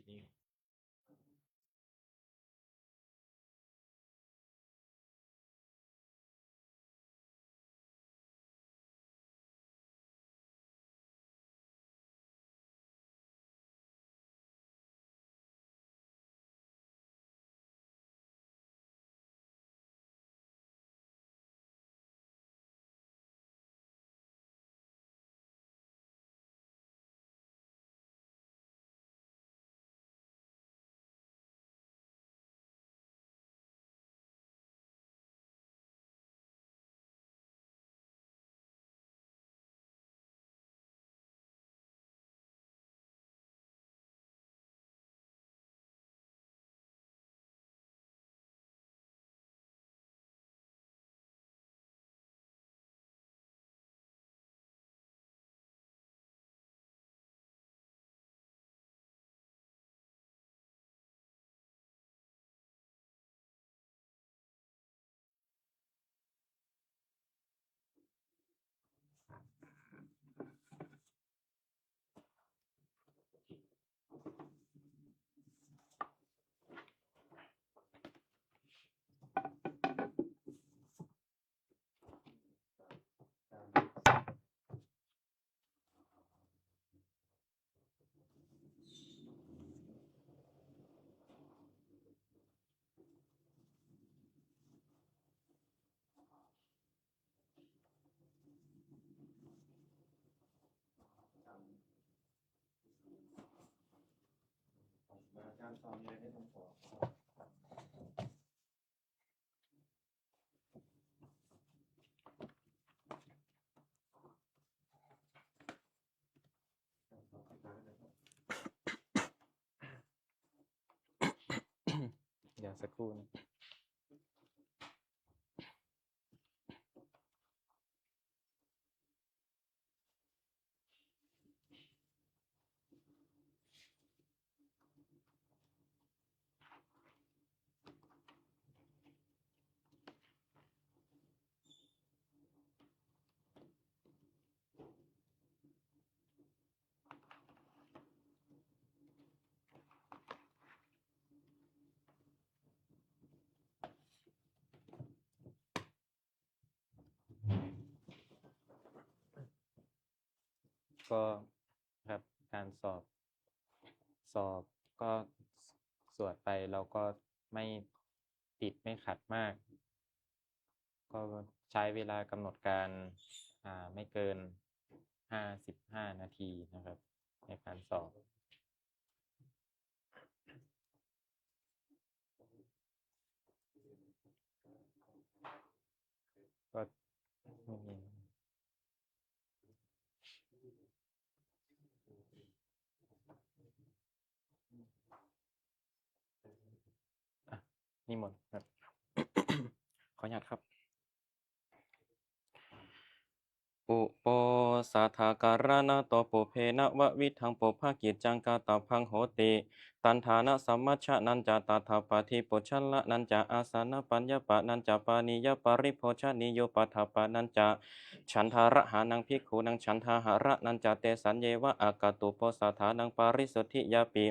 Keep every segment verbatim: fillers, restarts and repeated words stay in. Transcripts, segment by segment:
นี่ เดี๋ยวสักครู่นะ ก็ครับ การสอบ สอบก็สวดไป เราก็ไม่ติดไม่ขัดมาก ก็ใช้เวลากำหนดการ อ่า ไม่เกิน ห้าสิบห้า นาทีนะครับ ในการสอบ ก็ไม่มี อ่ะ นิมนต์ครับ ขออนุญาตครับ Uposathakāranato pubbe navavidhaṃ pubbakiccaṃ kātabbaṃ hoti. Taṇṭhānasammajjanañca tattha paṭipujjalanañca āsanapaññapanañca pānīyaparibhojanīyūpaṭṭhapanañca chandarahānaṃ bhikkhūnaṃ chandāharanañca tesaññeva āgatuposathānaṃ parisuddhiyāpi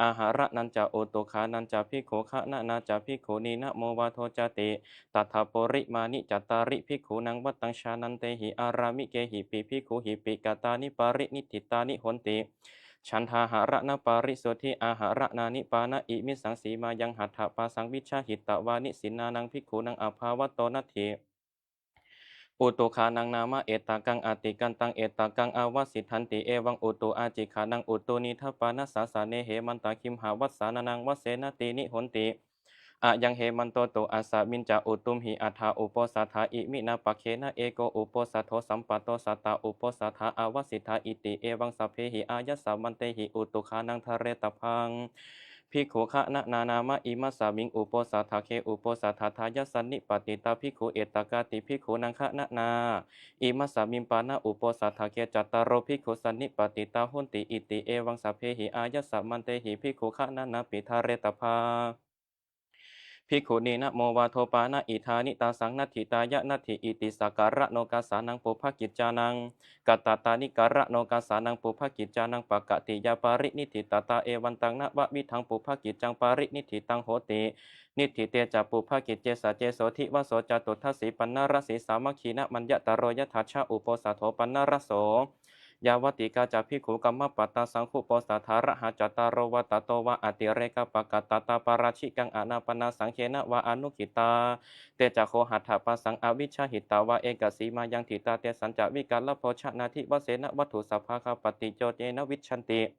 āharanañca utukkhānañca bhikkhugaṇanā ca bhikkhunīnamovādo cāti. Tattha purimāni cattāri bhikkhūnaṃ vattaṃ jānantehi ārāmikehipi bhikkhūhipi katāni pariniṭṭhitāni honti. Chandāharaṇaparisuddhi āharaṇāni pāṇa imissaṃ sīmāyaṃ hatthapāsaṃ vijahitvā nisinnānaṃ bhikkhūnaṃ abhāvato natthi. Utukkhānaṃ nāma ettākaṃ atikkantaṃ ettākaṃ avasiṭṭhanti evaṃ utu ācikkhanaṃ utu nīdapānasāsane hemantagimhavassānānaṃ vassena tīṇi honti. Ayaṃ hemanto tu asmiñca ca utumhi aṭṭha uposathā iminā pakkhena eko uposatho sampatto satta uposathā avasiṭṭhā iti evaṃ sabbehi āyasmantehi utukkhānaṃ dhāretabbaṃ. Bhikkhugaṇanā nāma imasmiṃ uposathagge uposathattayasannipatitā bhikkhū ettākāti bhikkhūnaṃ gaṇanā. Imasmiṃ pāṇa uposathagge cattāro bhikkhusannipatitā honti iti evaṃ sabbehi āyasmantehi bhikkhugaṇanāpi dhāretabbā. Bhikkhunīnamo vādopāna idāni tāsaṃ natthi tāya natthi iti sakaraṇokāsānaṃ pubbhakiccānaṃ katattāni karaṇokāsānaṃ pubbhakiccānaṃ pakatiyā pariniṭṭhitattā evantaṃ navavidhaṃ pubbhakiccaṃ pariniṭṭhitaṃ hoti. Niṭṭhite ca pubbhakicce sace sotthi vaso catuddasī paṇṇarasī sāmaggīna maññataro yathājja uposatho paṇṇaraso. Yāvatikā ca bhikkhū kammappattā saṅghuposathārahā cattāro vā tato vā atirekā pakatattā pārājikaṃ anāpannā saṅghena vā anukkhittā. Te ca kho hatthapāsaṃ avijjāhitvā ekasīmāyaṃ ṭhitā tesañca vikālabhojanādivasena vatthu sabbā kha paṭiccuppattino vijjanti.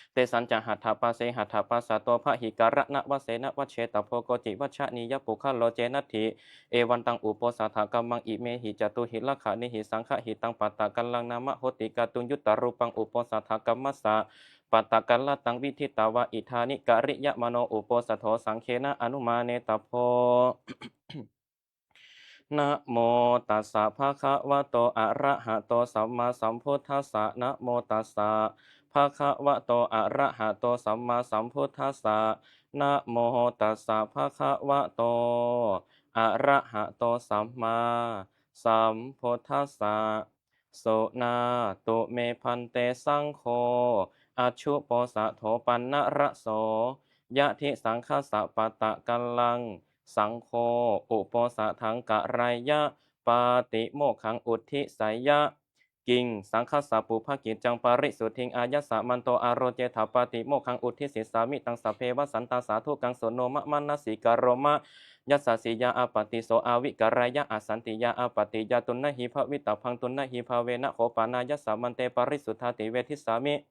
Tesañca hatthapāse hatthapāsato bahikaraṇavasena vajjetabbo koci vajanīyapuggalo cenatthi. Evantaṃ uposathakammaṃ imehi catūhi lakkhaṇehi saṅgahitaṃ pattakallaṃ nāma hoti. Kātuññuttarūpaṃ uposathakammasya pattakalataṃ viditvā idāni kariyamāno uposatho saṅghena anumānetabbo. Namo tassa bhagavato arahato sammāsambuddhassa. Namo tassa bhagavato arahato sammāsambuddhassa. Namo tassa bhagavato arahato sammāsambuddhassa. Suṇātu me bhante saṅgho, ajjuposatho paṇṇaraso. Yadi saṅghassa pattakallaṃ, saṅgho uposathaṃ kareyya, pātimokkhaṃ uddiseyya. Kiṃ saṅghassa pubbhakiccaṃ parisuddhiṃ āyasmanto ārocetha pātimokkhaṃ uddisissāmi. Taṃ sabbe vassantā sādhukaṃ suṇoma manasikaroma. Yassa siyā āpatti so āvikareyya, asantiyā āpattiyā tuṇhī bhavitabbaṃ, tuṇhī bhāvena kho panāyasmante parisuddhāti vedissāmi.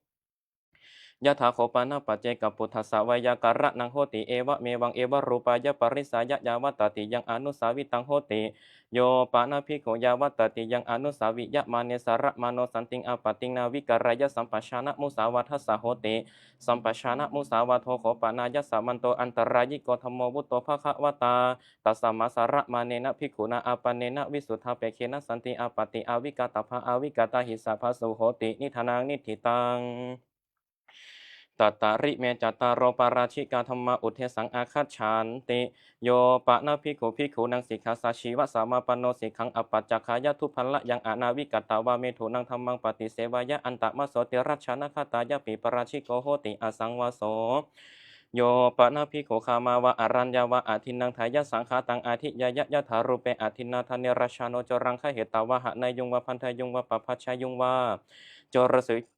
Yathā kho pana paccekapuṭṭhassa veyyākaraṇaṃ hoti, evamevaṃ evarūpāya parisāya yāvatatiyaṃ anussāvitaṃ hoti. Yo pana bhikkhu yāvatatiyaṃ anussāviyamāne saramāno santiṃ āpattiṃ nāvikareyya sampajānamusāvādassa hoti. Sampajānamusāvādo kho panāyasmanto antarāyiko dhammo vutto bhagavatā. Tasmā saramānena bhikkhunā āpannena visuddhāpekkhena santi āpatti āvikātabbā āvikātahissa phāsu hoti, nidanaṃ niṭṭhitaṃ. Tattāri me cattāro pārājikā dhammā uddesaṃ āgacchanti. Yo pana bhikkhu bhikkhūnaṃ sikkhāsājīvasamāpanno sikkhaṃ appaccakkhāya dubballayaṃ anāvikatvā methunaṃ dhammaṃ paṭiseveyya antamaso tirattanāgatāyāpi pārājiko hoti, asaṃvāso. Yo pana bhikkhu gāmā vā araññā vā adinnaṃ dāyasaṅghātaṃ adhiyeyya yathārūpe adinnādāne rājāno coraṃ gahetvā haneyyuṃ vā bandheyyuṃ vā pabbājeyyuṃ vā, corosi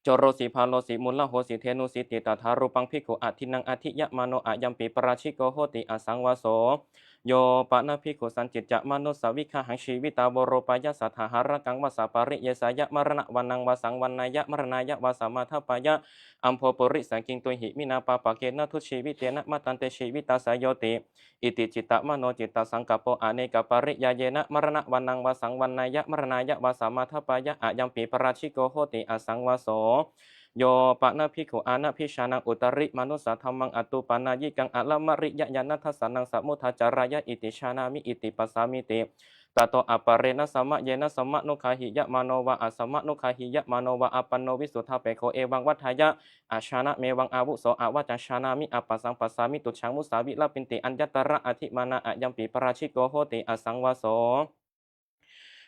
corosī bālosī muḷahosi dhenusīti tathārūpaṃ bhikkhu adinnaṃ adhiyamāno ayampi pārājiko hoti, asaṃvāso. Yo pana bhikkhu sañcicca mānusaviggahaṃ jīvitā vorūpāyasatthahārakaṃ vassa pāriyesāya maraṇavaṇṇaṃ vā saṃvaṇṇeyya maraṇāya vā samādapeyya, ambho purisa, kiṃ tuṇhī vinā pāpakena dujjīvitena, matante jīvitassa yoti. Iti cittamano cittasaṅkappo anekapariyyāyena maraṇavaṇṇaṃ vā saṃvaṇṇeyya maraṇāya vā samādapeyya, ayampi pārājiko hoti, asaṃvāso. Yo pana bhikkhu anabhijānaṃ uttarimanussadhammaṃ attūpanāyikaṃ alamariyañāṇadassanaṃ samudācareyya, iti jānāmi, iti passāmīti. Tato aparena samayena samanuggāhiyamāno vā asamanuggāhiyamāno vā āpanno visuddhāpekkho evaṃ vadeyya, ajānamevaṃ āvuso, avacaṃ jānāmi, appasaṃ passāmi, tucchaṃ musā vilapinti, aññatra adhimānā, ayampi pārājiko hoti, asaṃvāso.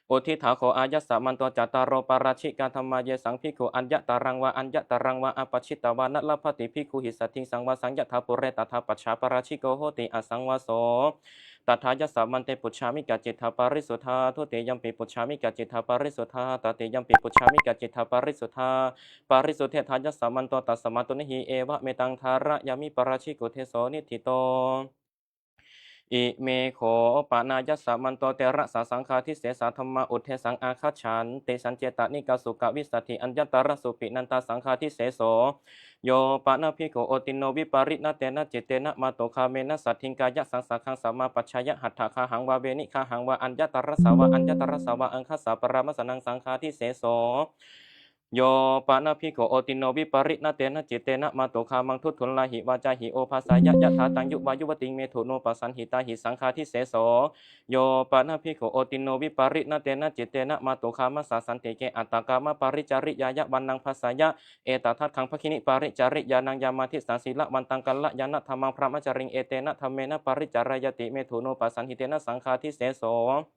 Uddiṭṭhā kho āyasmanto cattāro pārājikā dhammā yesaṃ bhikkhu aññataraṃ vā aññataraṃ vā āpajjitvā na labhati bhikkhuhi saddhiṃ saṃvasaṃ yathā pure tathāpajjā pārājiko hoti, asaṃvāso. Tatthāyasmante pucchāmi kaccittha parisuddhā, dutiyampi pucchāmi kaccittha parisuddhā, tatiyampi pucchāmi kaccittha parisuddhā. Parisuddhetthāyasmanto tasmā tuṇhī, evametaṃ dhārayāmi, pārājikuddeso niṭṭhito. Ime kho panāyasmanto terasa saṅghādisesā dhammā uddesaṃ āgacchanti. Sañcetanikā sukkavissaddhi aññatarasūpinantā saṅghādiseso. Yo pana bhikkhu otiṇṇo vipariṇatena cittena mātugāmena saddhiṃ kāyasaṃsaggaṃ samāpajjeyya hatthagāhaṃ vā veṇigāhaṃ vā aññatarassa vā aññatarassa vā aṅgassa paramāsaṇaṃ saṅghādiseso. Yo pana bhikkhu otiṇṇo vipariṇatena cittena mātugāmaṃ duṭṭhullāhi vācāhi obhāseyya yathātaṃ yuvā yuvatiṃ methunopasanhitāhi saṅghādiseso. Yo pana bhikkhu otiṇṇo vipariṇatena cittena mātugāmassa santike attakāmaparicariyyāya vaṇṇaṃ bhāseyya etadakkhaṃ bhagini paricariyānaṃ yāmādissa sīlavantaṃ kalyāṇadhammaṃ brahmacariṃ etena dhammena paricareyyāti methunopasanhitena saṅghādiseso.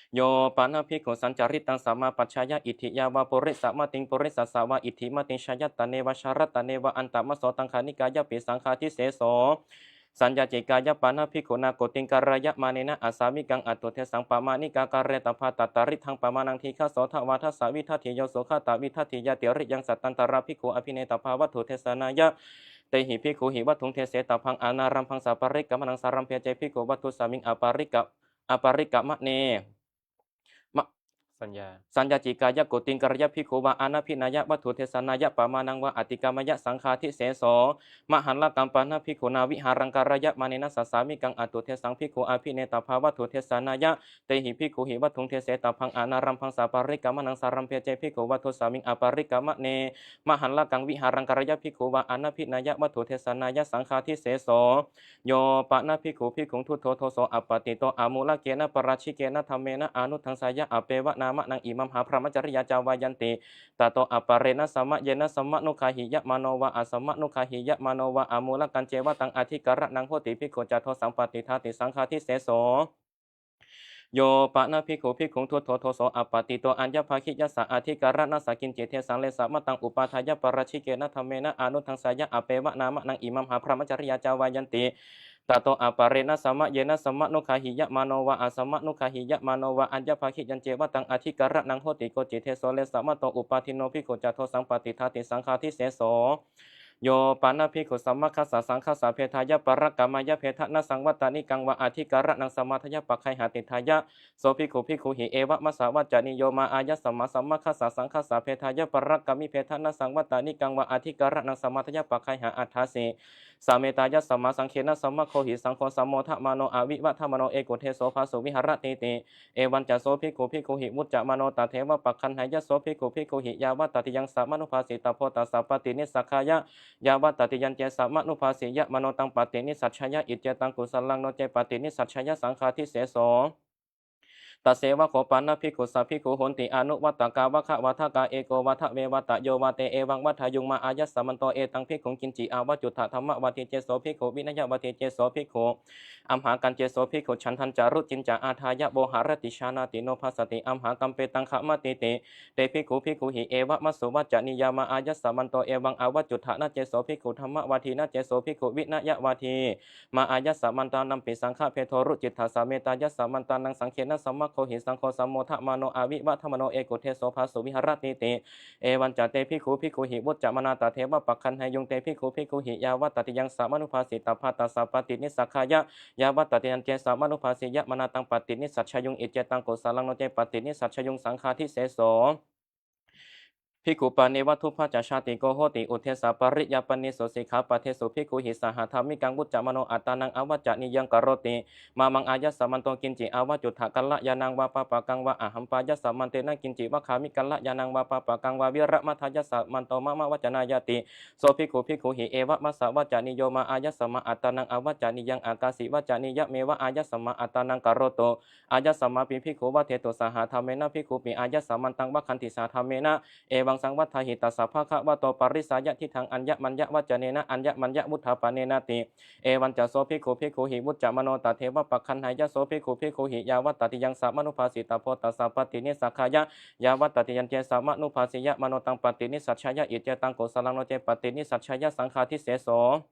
Yo pana bhikkhu sañcarittaṃ samāpajjhāya itthiya vā purisamatiṃ purisassa vā iddhimatiṃ jhāya taneva jhāra taneva antamassotaṃ khaṇikāyapi saṅghādiseso. Saññācikāya pana bhikkhunā koṭiṃ karāyamānena asāmikaṃ aṭṭhodesaṃ pamāṇikā kāretabba. Tatrīdaṃ pamāṇaṃ dīghaso dvādasāvidhatthi yo sugatavīdhattiyā tiriyaṃ sattantarā bhikkhū abhinetabbā vatthudesanāya. Tehi bhikkhūhi vatthuṃ desetabbaṃ anārambhaṃ saparikkamanaṃ. Sārambhe ce bhikkhū vatthusmiṃ aparikka aparikkamane. Ma- Saññā. Saññācikāya koṭiṃ karāya bhikkhū vā anabhineyya vatthudesanāya pamāṇaṃ vā atikkāmeyya saṅghādiseso. Mahallakaṃ pana bhikkhunā vihāraṃ karāyamānena sasāmikaṃ aṭṭhodesaṃ bhikkhū abhinetabbā vatthudesanāya. Tehi bhikkhūhi vatthuṃ desetabbaṃ anārambhaṃ saparikkamanaṃ. Sārambhe ce bhikkhū vatthusmiṃ aparikkamane. Mahallakaṃ vihāraṃ karāya bhikkhū vā anabhineyya vatthudesanāya saṅghādiseso. Yo pana bhikkhu bhikkhuṃ duṭṭho doso appatitto amūlakena pārājikena dhammena anuddaṃseyya appeva nāma naṃ imamhā brahmacariyā cāvāyanti. Tato aparena samayena samanuggāhiyamāno vā asamanuggāhiyamāno vā amūlakañceva taṃ adhikaraṇaṃ hoti bhikkhu ca dosaṃ patiṭṭhāti saṅghādiseso. Yo pana bhikkhu bhikkhuṃ duṭṭho doso appatitto aññabhāgiyassa adhikaraṇassa kiñci desaṃ lesamattaṃ upādāya pārājikena dhammena anuddaṃseyya appeva nāma naṃ imamhā brahmacariyā cāvāyanti. Tato aparena samayena samanuggāhiyamāno vā asamanuggāhiyamāno vā aññabhāgiyañceva taṃ adhikaraṇaṃ hoti koci deso lesamatto upādinno bhikkhu ca dosaṃ patiṭṭhāti saṅghādiseso. Yo pana bhikkhu samaggassa saṅghassa bhedāya parakkameyya bhedanassaṃvattanikaṃ vā adhikaraṇaṃ samādāya pagayha tiṭṭhāya, so bhikkhu bhikkhūhi evamassa vacanīyo: mā āyasmā samaggassa saṅghassa bhedāya parakkamibhedanassaṃvattanikaṃ vā adhikaraṇaṃ samādāya pagayha aṭṭhāsi. Sametāyasmā saṅghena samaggo hi saṅgho sammodamāno avivadamāno eko deso phāsu viharatīti. Evañca so bhikkhu bhikkhūhi vuccamāno tatheva paggaṇheyya, so bhikkhu bhikkhūhi yāvatatiyaṃ samanubhāsitabbo tassa paṭinissaggāya, yāvatatiyañce samanubhāsiyamāno taṃ paṭinisajjhāya iccetaṃ kusalaṃ, no ce paṭinisajjhāya saṅghādiseso. Tasseva kho pana bhikkhu sabbhikkhu honti anuvattakā vagavādakā, eko vā dve vā tayo vā te evaṃ vadeyuṃ: mā āyasmanto etaṃ bhikkhuṃ kiñci avacuttha dhammavādī ceso bhikkhu vinayavādī ceso bhikkhu amhākañceso bhikkhu chandañca ruciñca ādāya voharati jānāti nobhāsati amhākampetaṃ khamatīti. Te bhikkhū bhikkhūhi evamāsu vacanīyā: mā āyasmanto evaṃ avacuttha na ceso bhikkhu dhammavādī na ceso bhikkhu vinayavādī. Mā āyasmantānampi saṅghabhedo rucittha sametāyasmantānaṃ saṅghena samaggo hi saṅgho sammodamāno avivadamāno eko deso phāsu viharatīti. Evañca te bhikkhū bhikkhūhi vuccamānā tatheva paggaṇheyuṃ. Te bhikkhū bhikkhūhi yāvatatiyaṃ samanubhāsitabbā tassa paṭinissaggāya, yāvatatiyañce samanubhāsiyamānā taṃ paṭinisajjhāyuṃ iccetaṃ kusalaṃ, no ce paṭinisajjhāyuṃ saṅghādiseso. Bhikkhu pāṇe vā dubbacajātiko hoti uddesapariyappānesu sikkhāpadesu bhikkhūhi sahadhammikaṃ vuccamāno attānaṃ avacanīyaṃ karoti: mā maṃ āyasmanto kiñci avacuttha kalyāṇaṃ vā pāpakaṃ vā ahampāyasmante na kiñci vagghāmi kalyāṇaṃ vā pāpakaṃ vā viramadāyasmanto mama vacanāyāti. So bhikkhu bhikkhūhi evamassa vacanīyo: mā āyasmā attānaṃ avacanīyaṃ akāsi vacanīyameva āyasmā attānaṃ karotu. Āyasmāpi bhikkhu vadetu sahadhammena, bhikkhūpi āyasmantaṃ vagghanti sahadhammena, evaṃ saṃvaḍḍhāhi tassa bhagavato parisāyadiṭṭhaṃ aññamaññavacanena aññamaññavuṭṭhāpanenāti. Evañca so bhikkhu bhikkhūhi vuccamāno tatheva paggaṇheyya, so bhikkhu bhikkhūhi yāvatatiyaṃ samanubhāsitabbo tassa paṭinissaggāya, yāvatatiyañce samanubhāsiyamāno taṃ paṭinisajjhāya iccetaṃ kusalaṃ, no ce paṭinisajjhāya saṅghādiseso.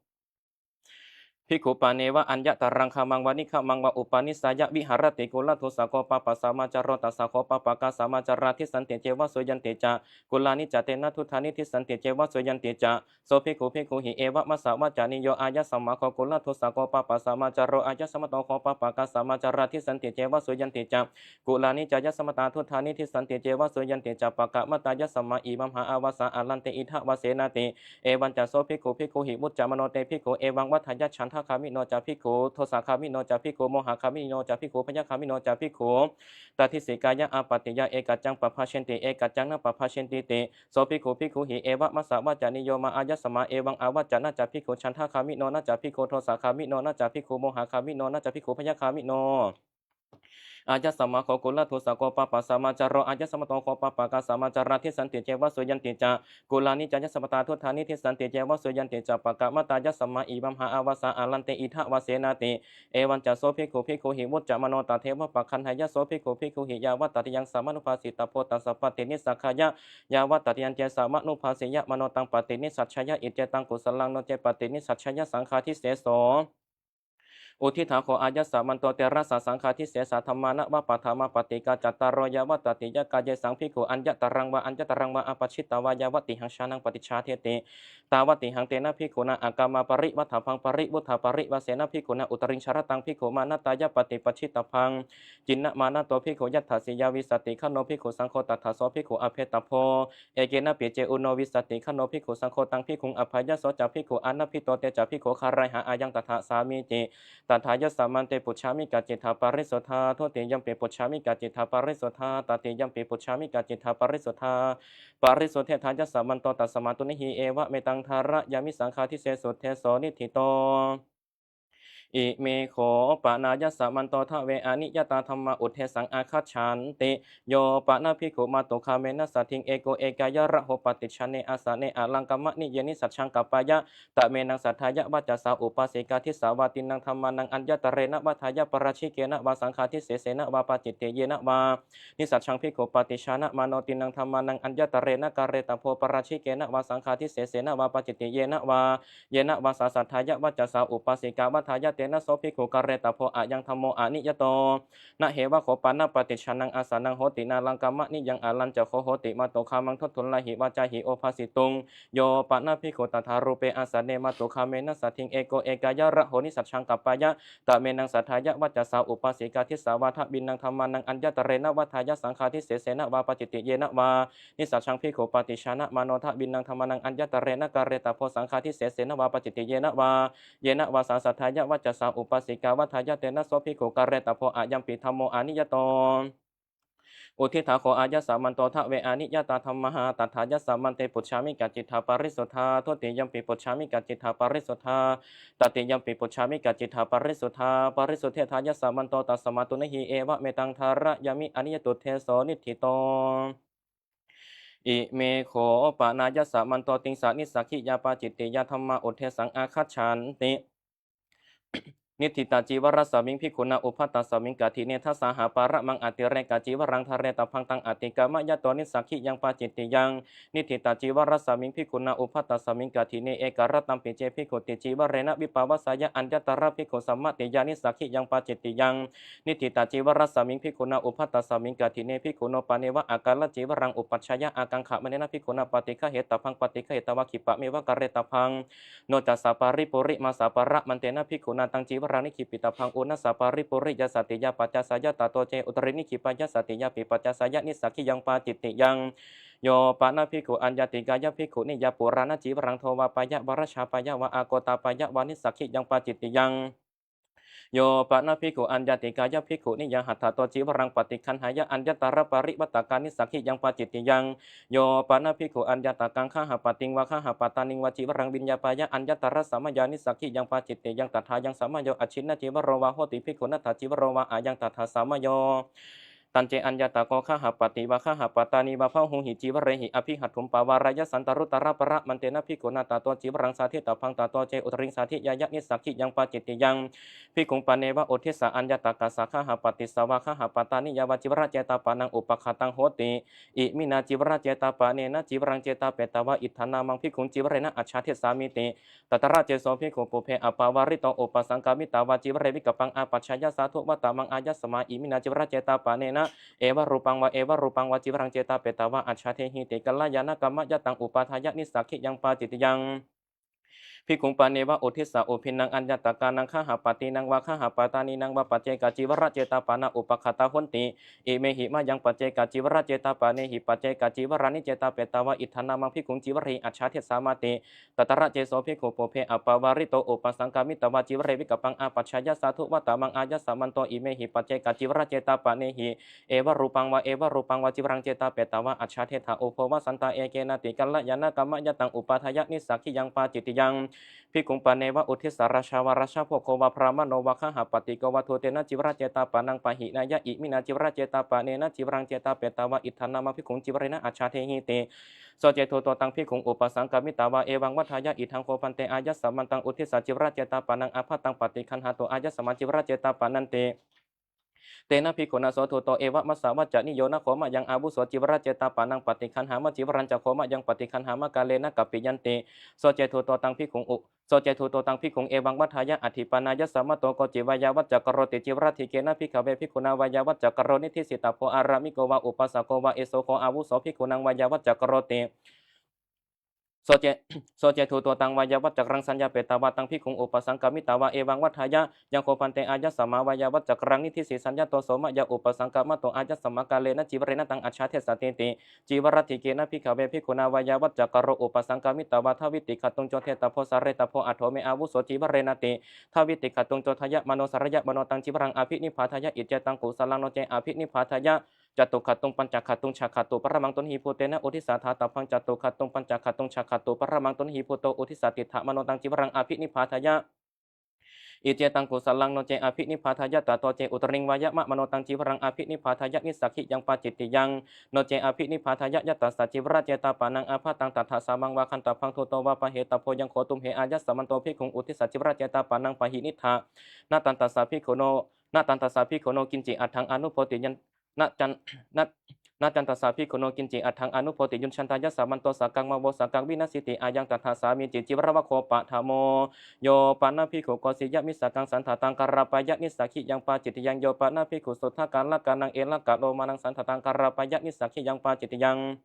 Bhikkhu pāṇe vā aññataraṃ gāmaṃ vā niggamaṃ vā upanissāya viharati kuladūsako pāpasamācāro, tassa kho pāpakā samācārā dissanti ceva suyyanti ca, kulāni ca tena duṭṭhāni dissanti ceva suyyanti ca. So bhikkhu bhikkhūhi evamassa vacanīyo: āyasmā kho kuladūsako pāpasamācāro, āyasmato kho pāpakā samācārā dissanti ceva suyyanti ca, kulāni cāyasmatā duṭṭhāni dissanti ceva suyyanti ca, pakkamatāyasmā imamhā āvāsā āranti idha vāsenāti. Evañca so bhikkhu bhikkhūhi vuccamāno: te bhikkhū evaṃ vadeyya: chan Chandagāmino ca bhikkhū, dosagāmino ca bhikkhū, mohagāmino ca bhikkhū, bhayagāmino ca bhikkhū, tadisikāya āpattiyā ekaccaṃ pabhajenti, ekaccaṃ na pabhajentī ti. So bhikkhu bhikkhūhi evamassa vacanīyo mā āyasmā evaṃ āvacca: na ca bhikkhū chandagāmino, na ca bhikkhū dosagāmino, na ca bhikkhū mohagāmino, na ca bhikkhū bhayagāmino āyasmā kho kuladusako pāpasamācāro āyasmato kho pāpakā samācārā dissanti ceva suyyanti ca. Kulāni cāyasmatā duṭṭhāni dissanti ceva suyyanti ca pakkamatā. Yasmā imamhā āvassa ālante idha vā senāti. Evañca so bhikkhu bhikkhūhi vuccamāno tatheva paggaṇheyya. So bhikkhu bhikkhūhi yāvatatiyaṃ samanubhāsitabbo tassa paṭinissaggāya, yāvatatiyañce samanubhāsiyamāno taṃ paṭinissajjeyya, iccetaṃ kusalaṃ. No ce paṭinissajjeyya, saṅghādiseso. Uddiṭṭhā kho āyasmanto terasa saṅghādisesā dhammā nava paṭhamāpaṭikā cattāro yāvatatiyakā. Yesaṃ bhikkhu aññataraṃ vā aññataraṃ vā āpajjitvā yāvatihaṃ jānaṃ paṭicchādeti, tāvatihaṃ tena bhikkhunā āgamā parivaḍḍhabbaṃ parivuṭṭhāparivāsena bhikkhunā uttariṃ jarataṃ bhikkhumaṇḍāya paṭipajjitabbaṃ. Ciṇṇamāṇado bhikkhu yattha siyā vīsati gaṇo bhikkhusaṅgho tattha so bhikkhu abhetabbo. Ekenapi ce ūno vīsati gaṇo bhikkhusaṅgho taṃ bhikkhuṃ abhayaso ca bhikkhu anabhito te ca bhikkhū gārayhā ayaṃ tattha sāmīci. Tatthāyasmante pucchāmi kaccittha parisuddhā? Dutiyampi pucchāmi kaccittha parisuddhā? Tatiyampi pucchāmi kaccittha parisuddhā? Parisuddhetthāyasmanto tasmā tuṇhī evametaṃ dhārayāmi. Saṅghādisesuddheso niṭṭhito. Ime kho panāyasmanto dve aniyatā dhammā uddesaṃ āgacchanti. Yo pana bhikkhu mātugāmena saddhiṃ eko ekāya raho paṭijāne āsane alaṅkammaniye nisajjaṃ kappeyya, tamenaṃ saddhāya vacasā upāsikā disvā tiṇṇaṃ dhammānaṃ aññatarena vadeyya, pārājikena vā saṅghādisesena vā pācittiyena vā. Nisajjaṃ bhikkhu paṭijānamāno tiṇṇaṃ dhammānaṃ aññatarena kāretabbo, pārājikena vā saṅghādisesena vā pācittiyena vā. Yena vā sā saddhāya vacasā upāsikā vadeyya, tena so bhikkhu kāretabbo, ayaṃ dhammo aniyato. Na heva kho pana paṭijānaṃ āsanaṃ hoti nālaṅkammaniyaṃ alañca kho hoti mātugāmaṃ duṭṭhullāhi vācāhi obhāsituṃ. Yo pana bhikkhu tathārūpe āsane mātugāmena saddhiṃ eko ekāya raho nisajjaṃ kappeyya, tamenaṃ saddhāya vacasā upāsikā disvā tiṇṇaṃ dhammānaṃ aññatarena vadeyya, saṅghādisesena vā pācittiyena vā. Nisajjaṃ bhikkhu paṭijānamāno tiṇṇaṃ dhammānaṃ aññatarena kāretabbo, saṅghādisesena vā pācittiyena vā. Yena vā sā saddhāya vacasā upāsikā vadeyya, tena so bhikkhu kāretabbo, ayampi dhammo aniyato. Uddiṭṭhā kho āyasmanto dve aniyatā dhammā. Tatthāyasmante pucchāmi kaccittha parisuddhā? Dutiyampi pucchāmi kaccittha parisuddhā? Tatiyampi pucchāmi kaccittha parisuddhā? Parisuddhetthāyasmanto tasmā tuṇhī evametaṃ dhārayāmi. Aniyatuddeso niṭṭhito. Ime kho panāyasmanto tiṃsa nissaggiyā pācittiyā dhammā uddesaṃ āgacchanti. Niṭṭhitacīvarasmiṃ bhikkhunā ubhatasmiṃ kaṭhine dasāhaparamaṃ atirekacīvaraṃ dhāretabbaṃ, taṃ atikkāma yato nissaggiyaṃ pācittiyaṃ. Niṭṭhitacīvarasmiṃ bhikkhunā ubhatasmiṃ kaṭhine ekarattampi ce bhikkhu ticīvarena vippavaseyya, aññatra bhikkhusammatiyā nissaggiyaṃ pācittiyaṃ. Niṭṭhitacīvarasmiṃ bhikkhunā ubhatasmiṃ kaṭhine bhikkhuno paneva akalacīvaraṃ uppajjeyya, ākaṅkhamānena bhikkhunā paṭiggahetabbaṃ, paṭiggahetvā khippameva kāretabbaṃ. No cassa pāripurimassa paramantena bhikkhunā taṃ cīvaraṃ nikkhipitabbaṃ, unassa pāripuriyā satiyā paccāseyya, tato ce uttariṃ nikkhipeyya, satiyāpi paccāseyya, nissaggiyaṃ pācittiyaṃ. Yo pana bhikkhu aññātikāya bhikkhuniyā purāṇacīvaraṃ dhovāpeyya vā rajāpeyya vā ākoṭāpeyya vā, nissaggiyaṃ pācittiyaṃ. Yo pana bhikkhu aññātikāya bhikkhuniyā hatthato cīvaraṃ paṭiggaṇheyya, aññatra parivaṭṭakā, nissaggiyaṃ pācittiyaṃ. Yo pana bhikkhu aññātakaṃ gahapatiṃ vā gahapatāniṃ vā cīvaraṃ viññāpeyya, aññatra samayā, nissaggiyaṃ pācittiyaṃ. Tathāyaṃ samayo acchinnacīvaro vā hoti bhikkhu naṭṭhacīvaro vā, ayaṃ tattha samayo. Tañce aññātako gahapatī vā gahapatānī vā bahūhi cīvarehi abhihaṭṭhuṃ pavāreyya, santaruttaraparamantena bhikkhunā tato cīvaraṃ sādhitabbaṃ, tato ce uttariṃ sādhiyāya, nissaggiyaṃ pācittiyaṃ. Bhikkhuṃ paneva uddissa aññātakassa gahapatissa vā gahapatāniyā vā cīvaracetāpanaṃ upaghātaṃ hoti. Iminā cīvaracetāpanena cīvaraṃ cetāpetvā iddhannāmaṃ bhikkhuṃ cīvarena ajjhādessāmīti. Tatra ce so bhikkhu pubbe appavārito upasaṅkamitvā cīvare vikappaṃ āpajjeyya, sādhu vata maṃ āyasmā iminā cīvaracetāpanena evarūpaṃ vā evarūpaṃ vā cīvaraṃ cetāpetvā ajjhādehīti. Kalyāṇakammayataṃ upādāya, nissaggiyaṃ pācittiyaṃ. Bhikkhuṃ paneva uddissa ubhinnaṃ aññattakānaṃ gahappaṭīnaṃ vā gahappaṭānīnaṃ vā paccekacīvaracetāpāṇā upakkhaṭā honti. Imehi mayaṃ paccekacīvaracetāpāṇehi paccekacīvarāni cetāpetvā iddhannāmaṃ bhikkhuṃ cīvarī ajjhādessāmāti. Tatra ce so bhikkhu pubbe appavārito upasaṅkamitvā cīvare vikappaṃ āpajjeyya sādhu vata maṃ āyasmanto imehi paccekacīvaracetāpāṇehi evarūpaṃ vā evarūpaṃ vā cīvaraṃ cetāpetvā ajjhādettha ubho vā santā ekenāti kalyāṇakammayataṃ upādāya nissaggiyaṃ pācittiyaṃ. Bhikkhuṃ paneva uddissa rājā vā rājabhoggo vā brāhmaṇo vā gahappaṭiko vā dūtena cīvaracetāpāṇaṃ pahīnāya iminā cīvaracetāpāṇena cīvaraṃ cetāpetvā iddhannāmaṃ bhikkhuṃ cīvarena ajjhādehīti. So ce dūto taṃ bhikkhuṃ upasaṅkamitvā evaṃ vadāya idaṃ kho bhante āyasmantaṃ uddissa cīvaracetāpāṇaṃ ābhataṃ paṭiggaṇhātu āyasmā cīvaracetāpāṇanti. Tena bhikkhunā so dūto evamassa vacanīyo: na kho mayaṃ āvuso cīvaracetāpāṇaṃ paṭiggaṇhāma cīvarañca kho mayaṃ paṭiggaṇhāma kālena kappiyanti. So ce dūto taṃ bhikkhuṃ u- so ce dūto taṃ bhikkhuṃ evaṃ vadāya: atthi pāṇāyasmato koci vāyāvaccakaroti cīvaraddhikena bhikkhave bhikkhunā vāyāvaccakaroniṭṭhisitabbo ārāmiko vā upāsako vā, eso kho āvuso bhikkhūnaṃ vāyāvaccakaroti. So ce, so ce dūto taṃ vāyāvaccakaraṃ saññāpetvā taṃ bhikkhuṃ upasaṅkamitvā evaṃ vadāya: yaṃ kho bhante āyasmā vāyāvaccakaraṃ niṭṭhisi saññāto so mayā upasaṅkamato āyasmā kālena cīvarena taṃ ajjhādessatīti. Cīvaraddhikena bhikkhave bhikkhunā vāyāvaccakaro upasaṅkamitvā dvāitigaṭṭhuṃ codettabbo sāretabbo: atho me āvuso cīvarenāti. Dvāitigaṭṭhuṃ codayamāno sārayamāno taṃ cīvaraṃ abhinipphādāya iccetaṃ kusalaṃ, no ce abhinipphādāya catugaṭṭhuṃ pañcagaṭṭhuṃ chāgaṭṭhu paramaṃ tuṇhībhūtena uddissa dātabbaṃ. Catugaṭṭhuṃ pañcagaṭṭhuṃ chāgaṭṭhu paramaṃ tuṇhībhūto uddissa tiṭṭhamāno taṃ cīvaraṃ abhinipphādāya iccetaṃ kusalaṃ, no ce abhinipphādāya tato ce uttariṃ vāyamamāno taṃ cīvaraṃ abhinipphādāya nissaggiyaṃ pācittiyaṃ, no ce abhinipphādāya yattassa cīvaracetāpāṇaṃ ābhataṃ tattha sāmaṃ vā gantabbaṃ dūto vā pahetabbo. Yaṃ kho tumhe āyasmanto bhikkhuṃ uddissa cīvaracetāpāṇaṃ pahīnittha, na taṃ tassa bhikkhuno, na taṃ tassa bhikkhuno kiñci atthaṃ anubhoti yaṃ na can, na, na can tassa bhikkhuno kiñci atthaṃ anubhoti yuñjantāyasmanto sakaṃ mā vo sakaṃ vināsīti. Ayaṃ tattha sāmīci. Cīvaravaggo paṭhamo. Yo pana bhikkhu kosiyamissakaṃ santhātaṃ kārāpāya nissaggiyaṃ pācittiyaṃ. Yo pana bhikkhu suddhakāḷakānaṃ elakalomānaṃ santhātaṃ kārāpāya nissaggiyaṃ pācittiyaṃ.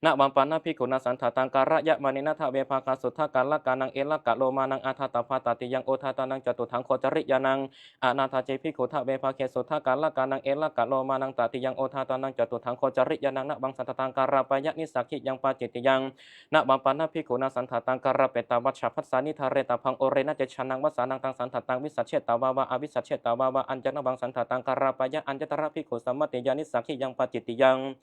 Navaṃ pana bhikkhunā santhātaṃ kārayamānena dvephāgasuddhakāḷakānaṃ elakalomānaṃ ādātabbā tatiyaṃ odātānaṃ catutthaṃ gocariyānaṃ. Anādā ce bhikkhu dvebhāge suddhakāḷakānaṃ elakalomānaṃ tatiyaṃ odātānaṃ catutthaṃ gocariyānaṃ navaṃ santhātaṃ kārāpāya nissaggiyaṃ pācittiyaṃ. Navaṃ pana bhikkhunā santhātaṃ kārapetvā chabbassāni dhāretabbaṃ. Orena ce jānaṃ vassānaṃ taṃ santhātaṃ vissajjetvā vā avissajjetvā vā añcanavaṃ santhātaṃ kārāpāya añcatra bhikkhusammatiyā nissaggiyaṃ pācittiyaṃ.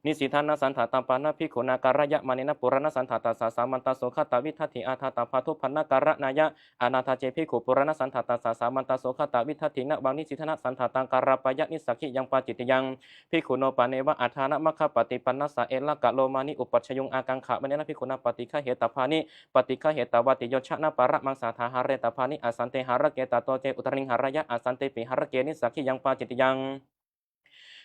Nisīdanāsanthātaṃ pana bhikkhunā kārayamānena purāṇasanthātassa samantasukhātavidatthi ādātabbā dubbannakaraṇāya. Anādā ce bhikkhu purāṇasanthātassa samantasukhātavidatthinavaṃ nisīdanāsanthātaṃ kārāpāya nissaggiyaṃ pācittiyaṃ. Bhikkhuno paneva addhānamaggappaṭipannassa elakalomāni uppajjeyyuṃ ākaṅkhamānena bhikkhunā paṭiggahetabbāni paṭiggahetvāti yojanaparamaṃ saddhahāretabbāni assante hārake. Tato ce uttariṃ hāreyya assantepi hārake nissaggiyaṃ pācittiyaṃ.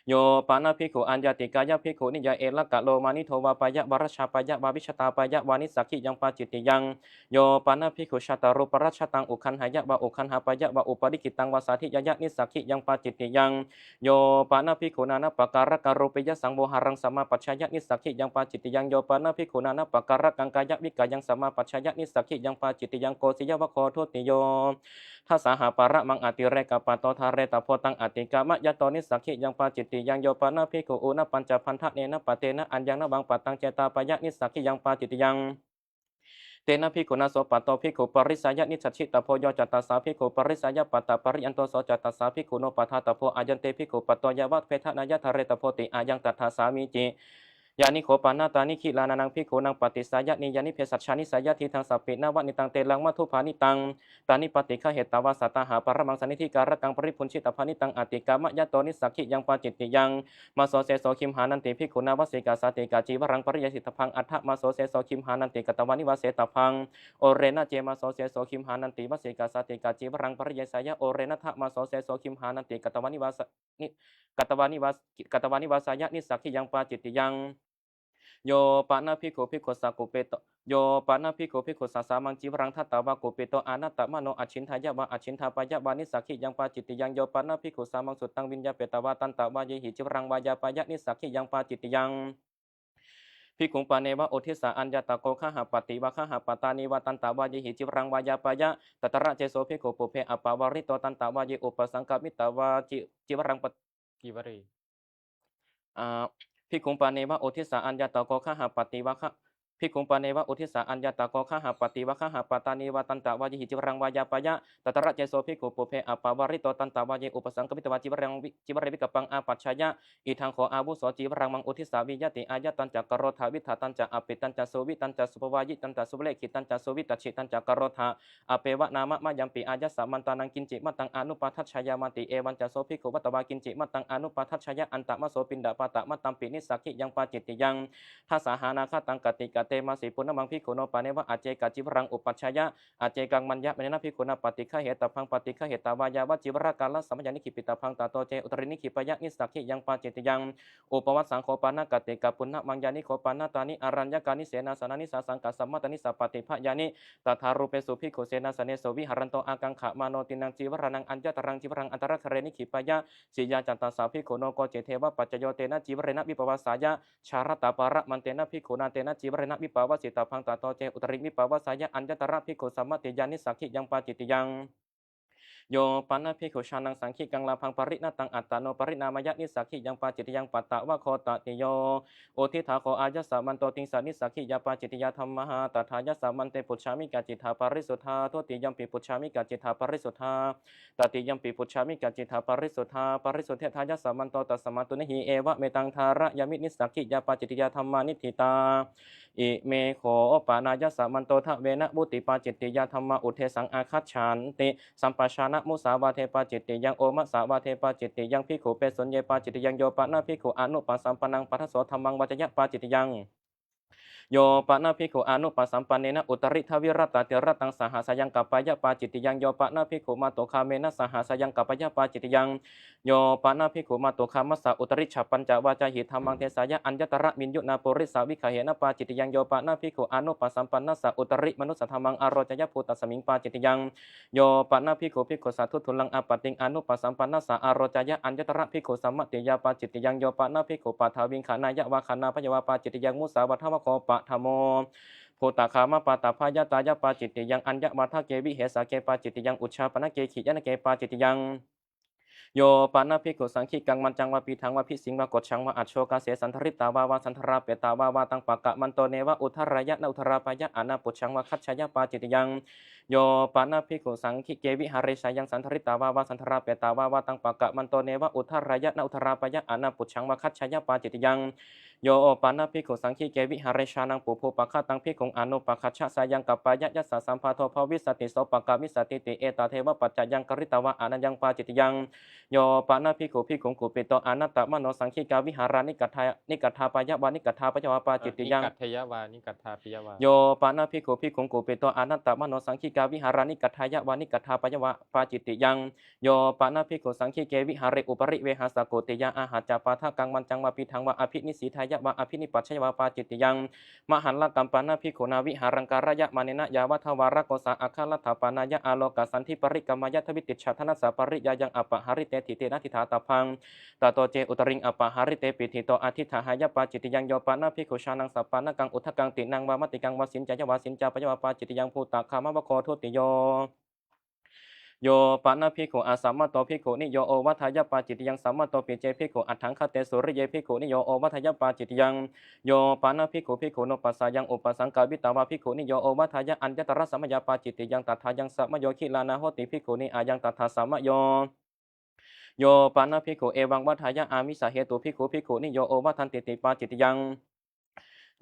Yo pana bhikkhu aññātikāya bhikkhuniyā elakalomāni dhovāpāya vā rajāpāya vā vijātāpāya vā nissaggiyaṃ pācittiyaṃ. Yo pana bhikkhu jātarūparajjhattaṃ uggaṇheyya vā uggaṇhāpāya vā upalighittaṃ vā sādhiyāya nissaggiyaṃ pācittiyaṃ. Yo pana bhikkhu nānappakārakarūpiyyasaṃvohāraṃ samāpajjeyya nissaggiyaṃ pācittiyaṃ. Yo pana bhikkhu nānappakārakaṃ kāyavikāyaṃ samāpajjeyya nissaggiyaṃ pācittiyaṃ. Kosiyavaggo dutiyo. Dasahaparamaṃ atirekapatto dhāretabbo taṃ atikkāmayato nissaggiyaṃ pācittiyaṃ. Yo pana bhikkhu ūnapañchabandhanena pattena aññaṃ navaṃ pattaṃ cetāpāya nissaggiyaṃ pācittiyaṃ. Tena bhikkhunā so patto bhikkhu parisāya nissajjitabbo. Yo ca tassa bhikkhu parisāya pattapariyānto so ca tassa bhikkhuno padātabbo. Ayaṃ te bhikkhu patto yāva vedanāya dhāretabbo ti. Ayaṃ tattha sāmīci. Yāni kho pana tāni gilānānaṃ bhikkhūnaṃ paṭisāyanīyāni bhesajjāni seyyathīdaṃ sappīṇavanītaṃ telaṃ madhubāṇītaṃ. Tāni paṭiggahetvā sattahaparamaṃ sannidhikārakaṃ paribhuñjitabbāni taṃ atikkāmayato nissaggiyaṃ pācittiyaṃ. Māso seso gimhānanti bhikkhunā vassikā sātikā cīvaraṃ pariyesitabbaṃ. Atha māso seso gimhānanti katvāni vāsetabbaṃ. Orena ce māso seso gimhānanti vassikā sātikā cīvaraṃ pariyeseyya. Orenattha māso seso gimhānanti katvāni vāsa ni, katvāni vās, katvāni vāsāya nissaggiyaṃ pācittiyaṃ. Yo pana bhikkhu bhikkhussa kupito, yo pana bhikkhu bhikkhussa sāmaṃ cīvaraṃ datvā kupito anattamano acchindāya vā acchindāpāya vā nissaggiyaṃ pācittiyaṃ. Yo pana bhikkhu sāmaṃ suttaṃ viññāpetvā tantavāyehi cīvaraṃ vāyāpāya nissaggiyaṃ pācittiyaṃ. Bhikkhuṃ paneva uddissa aññatako gahapati vā gahapattāni vā tantavāyehi cīvaraṃ vāyāpāya. Tatra ceso bhikkhu pubbe appavārito tantavāye upasaṅkamitvā ci- cīvaraṃ pa- cīvare. Ā, bhikkhuṃ paneva uddissa aññatako gahapati vā ga- bhikkhuṃ paneva uddissa aññatako gahapati vā gahapattāni vā tantavāyehi cīvaraṃ vāyāpāya. Tatra ceso bhikkhu pubbe appavārito tantavāye upasaṅkamitvā cīvaraṃ vi- cīvare vikappaṃ āpajjeyya. Idaṃ kho āvuso cīvaraṃ maṃ uddissa viyyati. Āyatañca karotha viṭṭhatañca appettañca suviṭṭhañca supabhāyitañca sulekkhitañca suvittacitañca karotha. Appeva nāma mayampi āyasmantānaṃ kiñci mattaṃ anupadajjeyya māti. Evañca so bhikkhu vatvā kiñci mattaṃ anupadajjeyya antaṃ maso piṇḍapātamatthampi nissaggiyaṃ pācittiyaṃ dasahānāgataṃ katikkatemāsi. Punaṃ maṃ bhikkhuno paneva accekacīvaraṃ upajjeyya accekaṃ maññamanena bhikkhunā paṭiggahetabbaṃ. Paṭiggahetvā yāvacīvaraṃ kālasamayā nikkhipitabbaṃ. Tato ce uttariṃ nikkhipeyya nissaggiyaṃ pācittiyaṃ. Upavassaṃ kho pana katikka. Punaṃ maṃ yāni kho pana tāni āraññakāni senāsanāni sāsaṅkasammatanī sapattibhayāni tathārūpesu bhikkhusenāsanesu viharanto ākaṅkhamāno tiṇṇaṃ cīvarānaṃ aññataraṃ cīvaraṃ antaraghare nikkhipeyya. Siyā ca tassa bhikkhuno kocidevapaccayā tena cīvarena vippavasāya chāratthaparamantena bhikkhunā tena cīvarena vippavasitabbaṃ. Tato ce uttariṃ vippavasāya aññatra bhikkhusammatiyā nissaggiyaṃ pācittiyaṃ. Yo pana bhikkhu jānaṃ saṅghikaṃ lābhaṃ pariṇataṃ attano pariṇāmeyya nissaggiyaṃ pācittiyaṃ. Pattavaggo tatiyo. Udditā kho āyasmanto tiṃsa nissaggiyā pācittiyā dhammā. Tatthāyasmante pucchāmi kaccittha parisuddhā. Dutiyampi pucchāmi kaccittha parisuddhā. Tatiyampi pucchāmi kaccittha parisuddhā. Parisuddhetthāyasmanto tasmā tuṇhī. Evametaṃ dhārayāmi nissaggiyā pācittiyā dhammā niṭṭhitā. Ime kho panāyasmanto dvena vuttipācittiyā dhammā uddesaṃ āgacchanti. Sampajānamusāvāde pācittiyaṃ. Omasāvāde pācittiyaṃ. Bhikkhupesuññe pācittiyaṃ. Yo pana bhikkhu anupasampannaṃ padasso dhammaṃ vāceyya pācittiyaṃ. Yo pana bhikkhu anupasampannena uttariddhavirattatirattaṃ saha sayaṃkappeyya pācittiyaṃ. Yo pana bhikkhu mātugāmena saha sayaṃkappeyya pācittiyaṃ. Yo pana bhikkhu mātugāmassa uttarijjhabbañca vācāhi dhammaṃ deseyya aññatra viññuṇṇapurisaviggahena pācittiyaṃ. Yo pana bhikkhu anupasampannassa uttarimanussadhammaṃ āroceyya bhūtasmiṃ pācittiyaṃ. Yo pana bhikkhu bhikkhusatthu thullaṃ āpattiṃ anupasampannassa āroceyya aññatra bhikkhusammatiyā pācittiyaṃ. Yo pana bhikkhu paṭhaviṃ khaṇāya vā khaṇāpāya vā pācittiyaṃ. Musāvādavaggo paṭhamo. Bhūtagāmapāṭabbāyattāya pācittiyaṃ. Aññavādake vihesake pācittiyaṃ. Ujjhāpanake khiyyanake pācittiyaṃ. Yo pana bhikkhu saṅghikaṃ mañcaṃ vā pīṭhaṃ vā bhisiṃ vā kocchaṃ vā ajjhokāse sandharitvā vā sandhārāpetvā vā taṃ pakkamanto neva uddhareyya na uddharāpāya anāpucchaṃ vā gaccheyya pācittiyaṃ. Yo pana bhikkhu saṅghike vihāre sāyaṃ sandharitvā vā sandhārāpetvā vā taṃ pakkamanto neva uddhareyya na uddharāpāya anāpucchaṃ vā gaccheyya pācittiyaṃ. Yo pana bhikkhu saṅghike vihāre jānaṃ pubbu pakkhataṃ bhikkhuṃ anupakaccha sāyaṃkappeyya yassa sambādho bhavissati so pakkamissatiti etadeva paccayaṃ karitvā anaññaṃ pācittiyaṃ. Yo pana bhikkhu bhikkhuṃ kupito anattamano saṅghikā vihārā nikaṭṭhā- nikaṭṭhāpāya vā nikaṭṭhāpāya vā pācittiyaṃ. Nikaṭṭheyya vā nikaṭṭhāpāya vā. Yo pana bhikkhu bhikkhuṃ kupito anattamano saṅghikā vihārā nikaṭṭhāya vā nikaṭṭhāpāya vā pācittiyaṃ. Yo pana bhikkhu saṅghike vihāre uparivehassa kuttiyā āhacca pādakaṃ mañcaṃ vā pīṭhaṃ vā abhinisīdāya vā abhinipajjhāya vā pācittiyaṃ. Mahallakampana bhikkhunā vihāraṃ kārayamānena yāvadvā rakkho sā aggaladdhapanāya ālokasandhiparikammāya dvitijjhadanassa pariyāyaṃ apahārite ṭhitena ṭhitā tabbaṃ. Tato ce uttariṃ apahārite piṭṭhito adhiṭṭhāhāya pācittiyaṃ. Yo pana bhikkhu jānaṃ sappāṇakaṃ udakaṃ tiṇṇaṃ vā mattikaṃ vā siñcāya vā siñcāpāya vā pācittiyaṃ. Bhūtagāmavaggo dutiyo. Yo pana bhikkhu asammato bhikkhuniyo ovādāya pācittiyaṃ. Sammato picce bhikkhu aṭṭhaṅgate sūriye bhikkhuniyo ovādāya pācittiyaṃ. Yo pana bhikkhu bhikkhunupassāyaṃ upasaṅkamitvā bhikkhuniyo ovādāya aññatra samayā pācittiyaṃ. Tattha ayaṃ samayo gilānā hoti bhikkhunī ayaṃ tattha samayo. Yo pana bhikkhu evaṃ vādāya āmisahetu bhikkhu bhikkhuniyo ovādantīti pācittiyaṃ.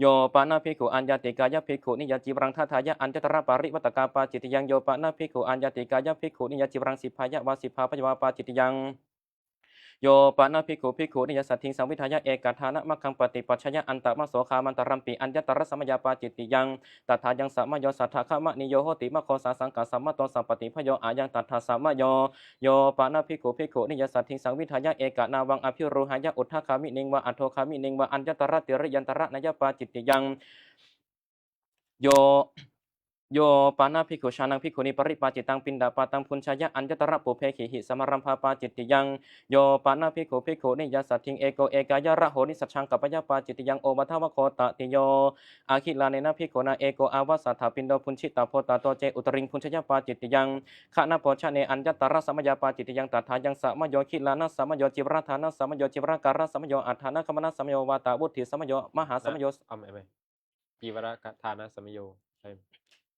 Yo pana bhikkhu aññātikāya bhikkhuniyā cīvaraṃ dadāya aññatra parivattakā pācittiyaṃ. Yo pana bhikkhu aññātikāya bhikkhuniyā cīvaraṃ sibbāya vā sibbāpāya vā pācittiyaṃ. Yo pana bhikkhu bhikkhuniyā saddhiṃ saṃvidhāya ekaddhānamaggaṃ paṭipajjeyya antamaso gāmantarampi aññatra samayā pācittiyaṃ. Tattha ayaṃ samayo saddhagamaniyo hoti maggo sāsaṅkasammato sapattibhayo ayaṃ tattha samayo. Yo pana bhikkhu bhikkhuniyā saddhiṃ saṃvidhāya ekanāvaṃ abhirūhāya uddhagāminiṃ vā adhogāminiṃ vā aññatra tiriyantaranāya pācittiyaṃ. Yo Yo pana bhikkhu jānaṃ bhikkhunī paripācittaṃ piṇḍapātaṃ bhuñjeyya aññatra pubbe gīhi samarambhapācittiyaṃ. Yo pana bhikkhu bhikkhuniyā saddhiṃ eko ekāya raho nisajjaṃ kappeyya pācittiyaṃ. Ovādavaggo tatiyo. Agilānena bhikkhunā eko āvasatthapinno bhuñjitabbo tato ce uttariṃ bhuñjeyya pācittiyaṃ. Khanabhojane aññatra samayapācittiyaṃ. Tathāyaṃ samayo: gilānasamayo, cīvaradānasamayo, cīvarakārasamayo, addhānagamanasamayo, vātavuṭṭhisamayo, mahāsamayo. เอาใหม่ เอาใหม่ cīvaradānasamayo ใช่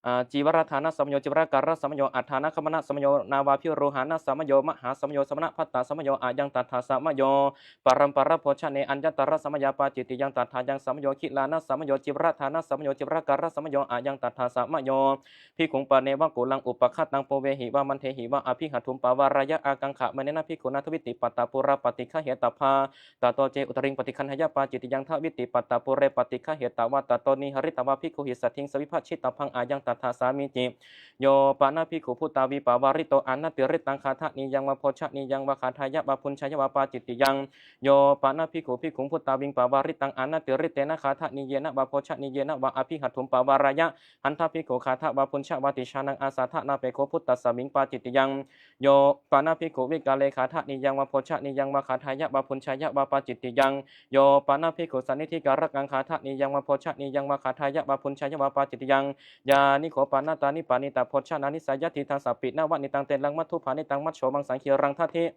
อ่า cīvaradānasamayo, cīvarakārasamayo, addhānagamanasamayo, navābhirūhānasamayo, mahāsamayo, samaṇabhattasamayo, ayaṃ tattha samayo. Paramparabhojane aññatra samayapācittiyaṃ. Tathāyaṃ samayo: gilānasamayo, cīvaradānasamayo, cīvarakārasamayo, ayaṃ tattha samayo. Bhikkhuṃ paneva kulaṃ upaghataṃ povehi vā manthehi vā abhihaṭṭhuṃ pavāreyya, ākaṅkhamānena bhikkhunā dvītipattapurā paṭiggahetabbā. Tato ce uttariṃ paṭiggaheyya pācittiyaṃ. Dvītipattapure paṭiggahetvā tato nihharitvā bhikkhuhi saddhiṃ savibhajitabbaṃ, ayaṃ tattha sāmīci. Yo pana bhikkhu bhutāviṃ pavārito anattirittaṃ khadanīyaṃ vā bhojanīyaṃ vā gāthāya vā bhuñjeyya vā pācittiyaṃ. Yo pana bhikkhu bhikkhuṃ bhutāviṃ pavārittaṃ anattirittena khadanīyena vā bhojanīyena vā abhihaṭṭhuṃ pavāreyya, hantvā bhikkhu gāthā vā bhuñja vāti jānaṃ āsādhanāpekkho bhūtasmiṃ pācittiyaṃ. Yo pana bhikkhu vikāle khadanīyaṃ vā bhojanīyaṃ vā gāthāya vā bhuñjeyya vā pācittiyaṃ. Yo pana bhikkhu sannidhikārakaṃ khadanīyaṃ vā bhojanīyaṃ vā gāthāya vā bhuñjeyya vā pācittiyaṃ. Yānīdho pana tāni paṇītabhojanāni seyyathīdaṃ: sappi nāvanītaṃ telaṃ maddhupaṇītaṃ majjhomaṃ saṅghīraṃ dadhi.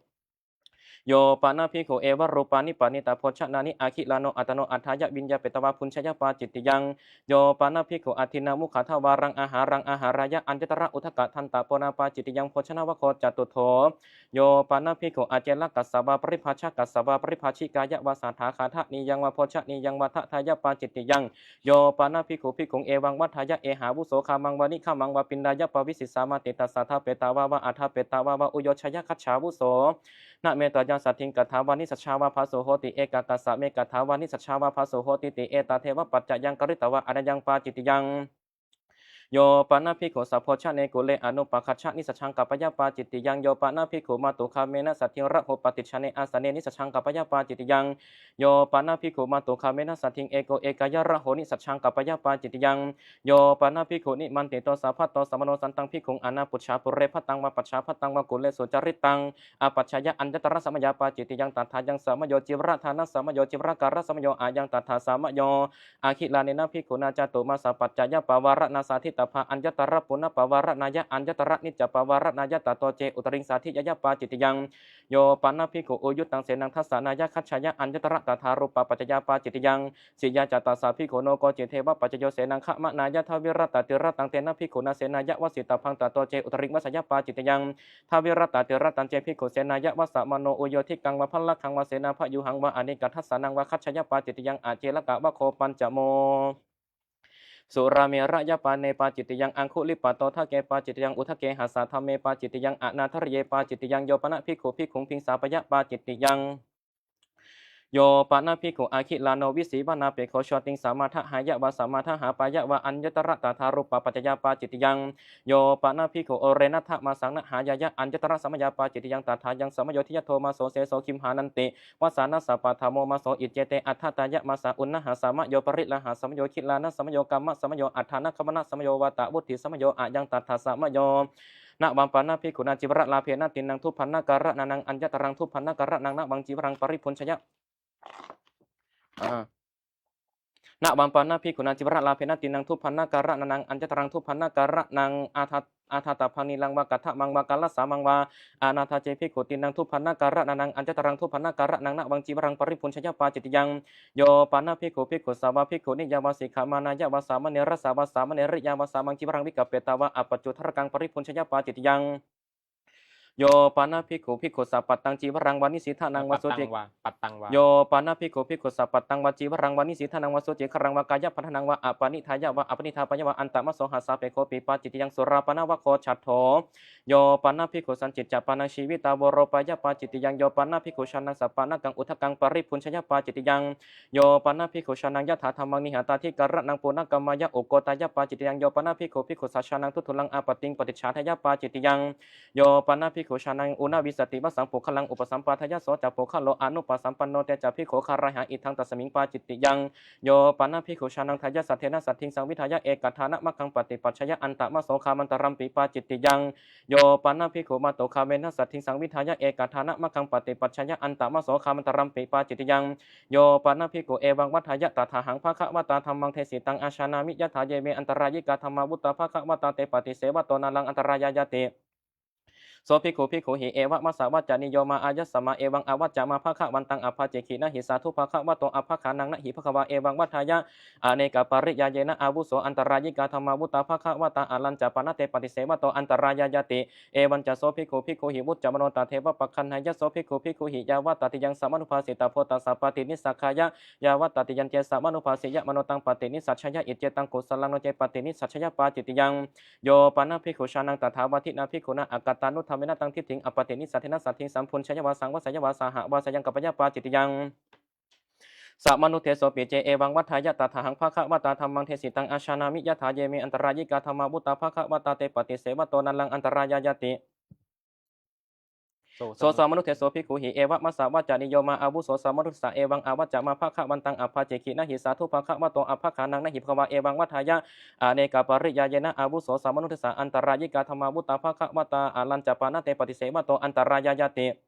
Yo pana bhikkhu evarūpāni paṇītabhojanāni agilāno attano addhāya viññāpetvā bhuñjeyya pācittiyaṃ. Yo pana bhikkhu adinnamuggadvāraṃ āhāraṃ āhareyya aññatra udakadantaponā pācittiyaṃ. Bhojanavaggo catuttho. Yo pana bhikkhu acelakassa vā paribhājakassa vā paribhājikāya vā saṭṭhā khadanīyaṃ vā bhojanīyaṃ vā dadeyya pācittiyaṃ. Yo pana bhikkhu bhikkhuṃ evaṃ vadeyya: ehāvuso gāmaṃ vā nigamaṃ vā piṇḍāya pavisissāmāti, tassa ḍāpetvā vā aḍḍhapetvā vā uyyojeyya, gacchāvuso. Na me tayā saddhiṃ katvā nisajjā vā phāsu hoti, ekakassa me katvā nisajjā vā phāsu hotīti, etadeva paccayaṃ karitvā aneyyaṃ pācittiyaṃ. Yo pana bhikkhu sabojane kule anupakhajja nisajjaṃ kappeyya pācittiyaṃ. Yo pana bhikkhu mātugamena saddhiṃ raho paṭijāne āsane nisajjaṃ kappeyya pācittiyaṃ. Yo pana bhikkhu mātugamena saddhiṃ eko ekāya raho nisajjaṃ kappeyya pācittiyaṃ. Yo pana bhikkhu nimmantito sabbato samaṇo santaṃ bhikkhuṃ anāpucchā pure bhattaṃ vā pacchā bhattaṃ vā kulesu caritaṃ āpajjeyya aññatra samayā pācittiyaṃ. Tathāyaṃ samayo: cīvaradānasamayo, cīvarakārasamayo, ayaṃ tattha samayo. Agilānena bhikkhunā cātummāsapaccayapavarena sāditabbā aññatra punappavarenāya aññatra niccappaverenāya tato ce uttariṃ sādhiyeyya pācittiyaṃ. Yo pana bhikkhu uyyuttaṃ senaṃ dassanāya gaccheyya aññatra tathārūpapaccayapācittiyaṃ. Siyā ca tassa bhikkhuno kocideva paccayo senaṃ gamanāya dvirattatirataṃ, tena bhikkhunā senāya vassitabbaṃ, tato ce uttariṃ vasseyya pācittiyaṃ. Dvirattatiratañce bhikkhusenāya vassamāno uyyodhikaṃ vā bhallakkhaṃ vā senābhayyūhaṃ vā anekadassanaṃ vā gaccheyya pācittiyaṃ. Acelakavaggo pañcamo. Surāmerayapāne pācittiyaṃ, aṅgulipatodake pācittiyaṃ, udake hassadhamme pācittiyaṃ, anādariye pācittiyaṃ. Yo pana bhikkhu bhikkhuṃ bhiṃsāpeyya pācittiyaṃ. Yo pana bhikkhu agilāno visivanāpekkho jotī samādaheyya vā samādahāpeyya vā aññatra tathārūpapaccayapācittiyaṃ. Yo pana bhikkhu urenadhamāsaṃ nahāyeyya aññatra samayā pācittiyaṃ. Tathāyaṃ samayo: diyadho māso seso gimhānanti vassānassa paṭhamo māso, iccete aṭṭhattāyamāsā. Uṇhāsamayo, pariḷāhasamayo, gilānasamayo, kammasamayo, addhānagamanasamayo, vātavuṭṭhisamayo, ayaṃ tattha samayo. Navaṃ pana bhikkhunā cīvaralābhena tiṇṇaṃ dubbannakaraṇānaṃ aññataraṃ dubbannakaraṇaṃ navaṃ cīvaraṃ paribhuñjeyya. Ā. Navaṃ pana bhikkhunā cīvaralābhena tiṇṇaṃ dubbannakaraṇānaṃ aññataraṃ dubbannakaraṇaṃ ādā- ādātabbaṃ nīlaṃ vā kadammaṃ vā kāḷasamaṃ vā. Anādā ce bhikkhu tiṇṇaṃ dubbannakaraṇānaṃ aññataraṃ dubbannakaraṇaṃ navaṃ cīvaraṃ paribhuñjeyya pācittiyaṃ. Yo pana bhikkhu bhikkhussa vā bhikkhuniyā vā sikkhamānāya vā sāmaṇerassa vā sāmaṇeriyā vā samaṃ cīvaraṃ vikappetvā apaccuddharakaṃ paribhuñjeyya pācittiyaṃ. Yo pana bhikkhu bhikkhussa pattaṃ cīvaraṃ vā nisīdanaṃ vā suci- Pattaṃ vā, pattaṃ vā. Yo pana bhikkhu bhikkhussa pattaṃ vā cīvaraṃ vā nisīdanaṃ vā sucikkharaṃ vā kāyapaṭhanaṃ vā apanidhāya vā apanidhāpeyya vā antaṃ māso hāsāpekkhopi pācittiyaṃ. Surāpānavaggo chaṭṭho. Yo pana bhikkhu sañcicca pāṇaṃ jīvitā voropeyya pācittiyaṃ. Yo pana bhikkhu jānaṃ sappāṇakaṃ udakaṃ paribhuñjeyya pācittiyaṃ. Yo pana bhikkhu jānaṃ yathādhammaṃ nihatādhikaraṇaṃ punakammāya ukkoteyya pācittiyaṃ. Yo pana bhikkhu bhikkhussa jānaṃ duṭṭhullaṃ āpattiṃ paṭicchādeyya pācittiyaṃ. Yo pana bhikkhu bhikkhucānaṃ ūnavīsativasaṃ puggalaṃ upasampādeyya, so ca puggalo anupasampanno, te ca bhikkhū gārayhā idaṃ tasmiṃ pācittiyaṃ. Yo pana bhikkhucānaṃ dayasaddena saddhiṃ saṃvidhāya ekadānamaggaṃ paṭipajjeyya antamaso gāmantarampi pācittiyaṃ. Yo pana bhikkhu mātugāmena saddhiṃ saṃvidhāya ekadānamaggaṃ paṭipajjeyya antamaso gāmantarampi pācittiyaṃ. Yo pana bhikkhu evaṃ vadeyya, tathāhaṃ bhagavatā dhammaṃ desitaṃ ājānāmi, yathā ye me antarāyikā dhammā vuttā bhagavatā, te paṭisevato, nālaṃ antarāyāyāti. So bhikkhu bhikkhūhi evamassa vacanīyo: mā āyasmā evaṃ avacca, mā bhagavantaṃ appacikkhi, na hi sādhu bhagavato abbhagānaṃ, na hi bhagavā evaṃ vadeyya, anekapariyāyena āvuso antarāyikā dhammā vuttā bhagavatā, alañca pana, te paṭisevato, antarāyāyāti. Evañca so bhikkhu bhikkhūhi vuccamāno tatheva paggaṇheyya, so bhikkhu bhikkhūhi yāvatatiyaṃ samanubhāsitabbo, tassa paṭinissaggāya, yāvatatiyañce samanubhāsiyamāno, taṃ paṭinissajjeyya, iccetaṃ kusalaṃ, no ce paṭinissajjeyya, pācittiyaṃ. Yo pana bhikkhucānaṃ tathāvādinā bhikkhunā akataṇudhammena taṃ diṭṭhiṃ appaṭinissajjena saddhiṃ sambhuñjeyya vā saṃvaseyya vā sahāvāsayaṃ kappeyya, pācittiyaṃ. Samanubdesopi ce evaṃ vadeyya: tathāhaṃ bhagavatā dhammaṃ desitaṃ ājānāmi, yathā ye me antarāyikā dhammā vuttā bhagavatā, te paṭisevato, nālaṃ antarāyāyāti. So samanubdeso bhikkhūhi evamassa vacanīyo: mā āvuso samanuddesa evaṃ avacca, mā bhagavantaṃ appacikkhi, na hi sādhu bhagavato abbhagānaṃ, na hi bhagavā evaṃ vadeyya, anekapariyāyena āvuso samanuddesa antarāyikā dhammā vuttā bhagavatā, alañca pana, te paṭisevato, antarāyāyāti.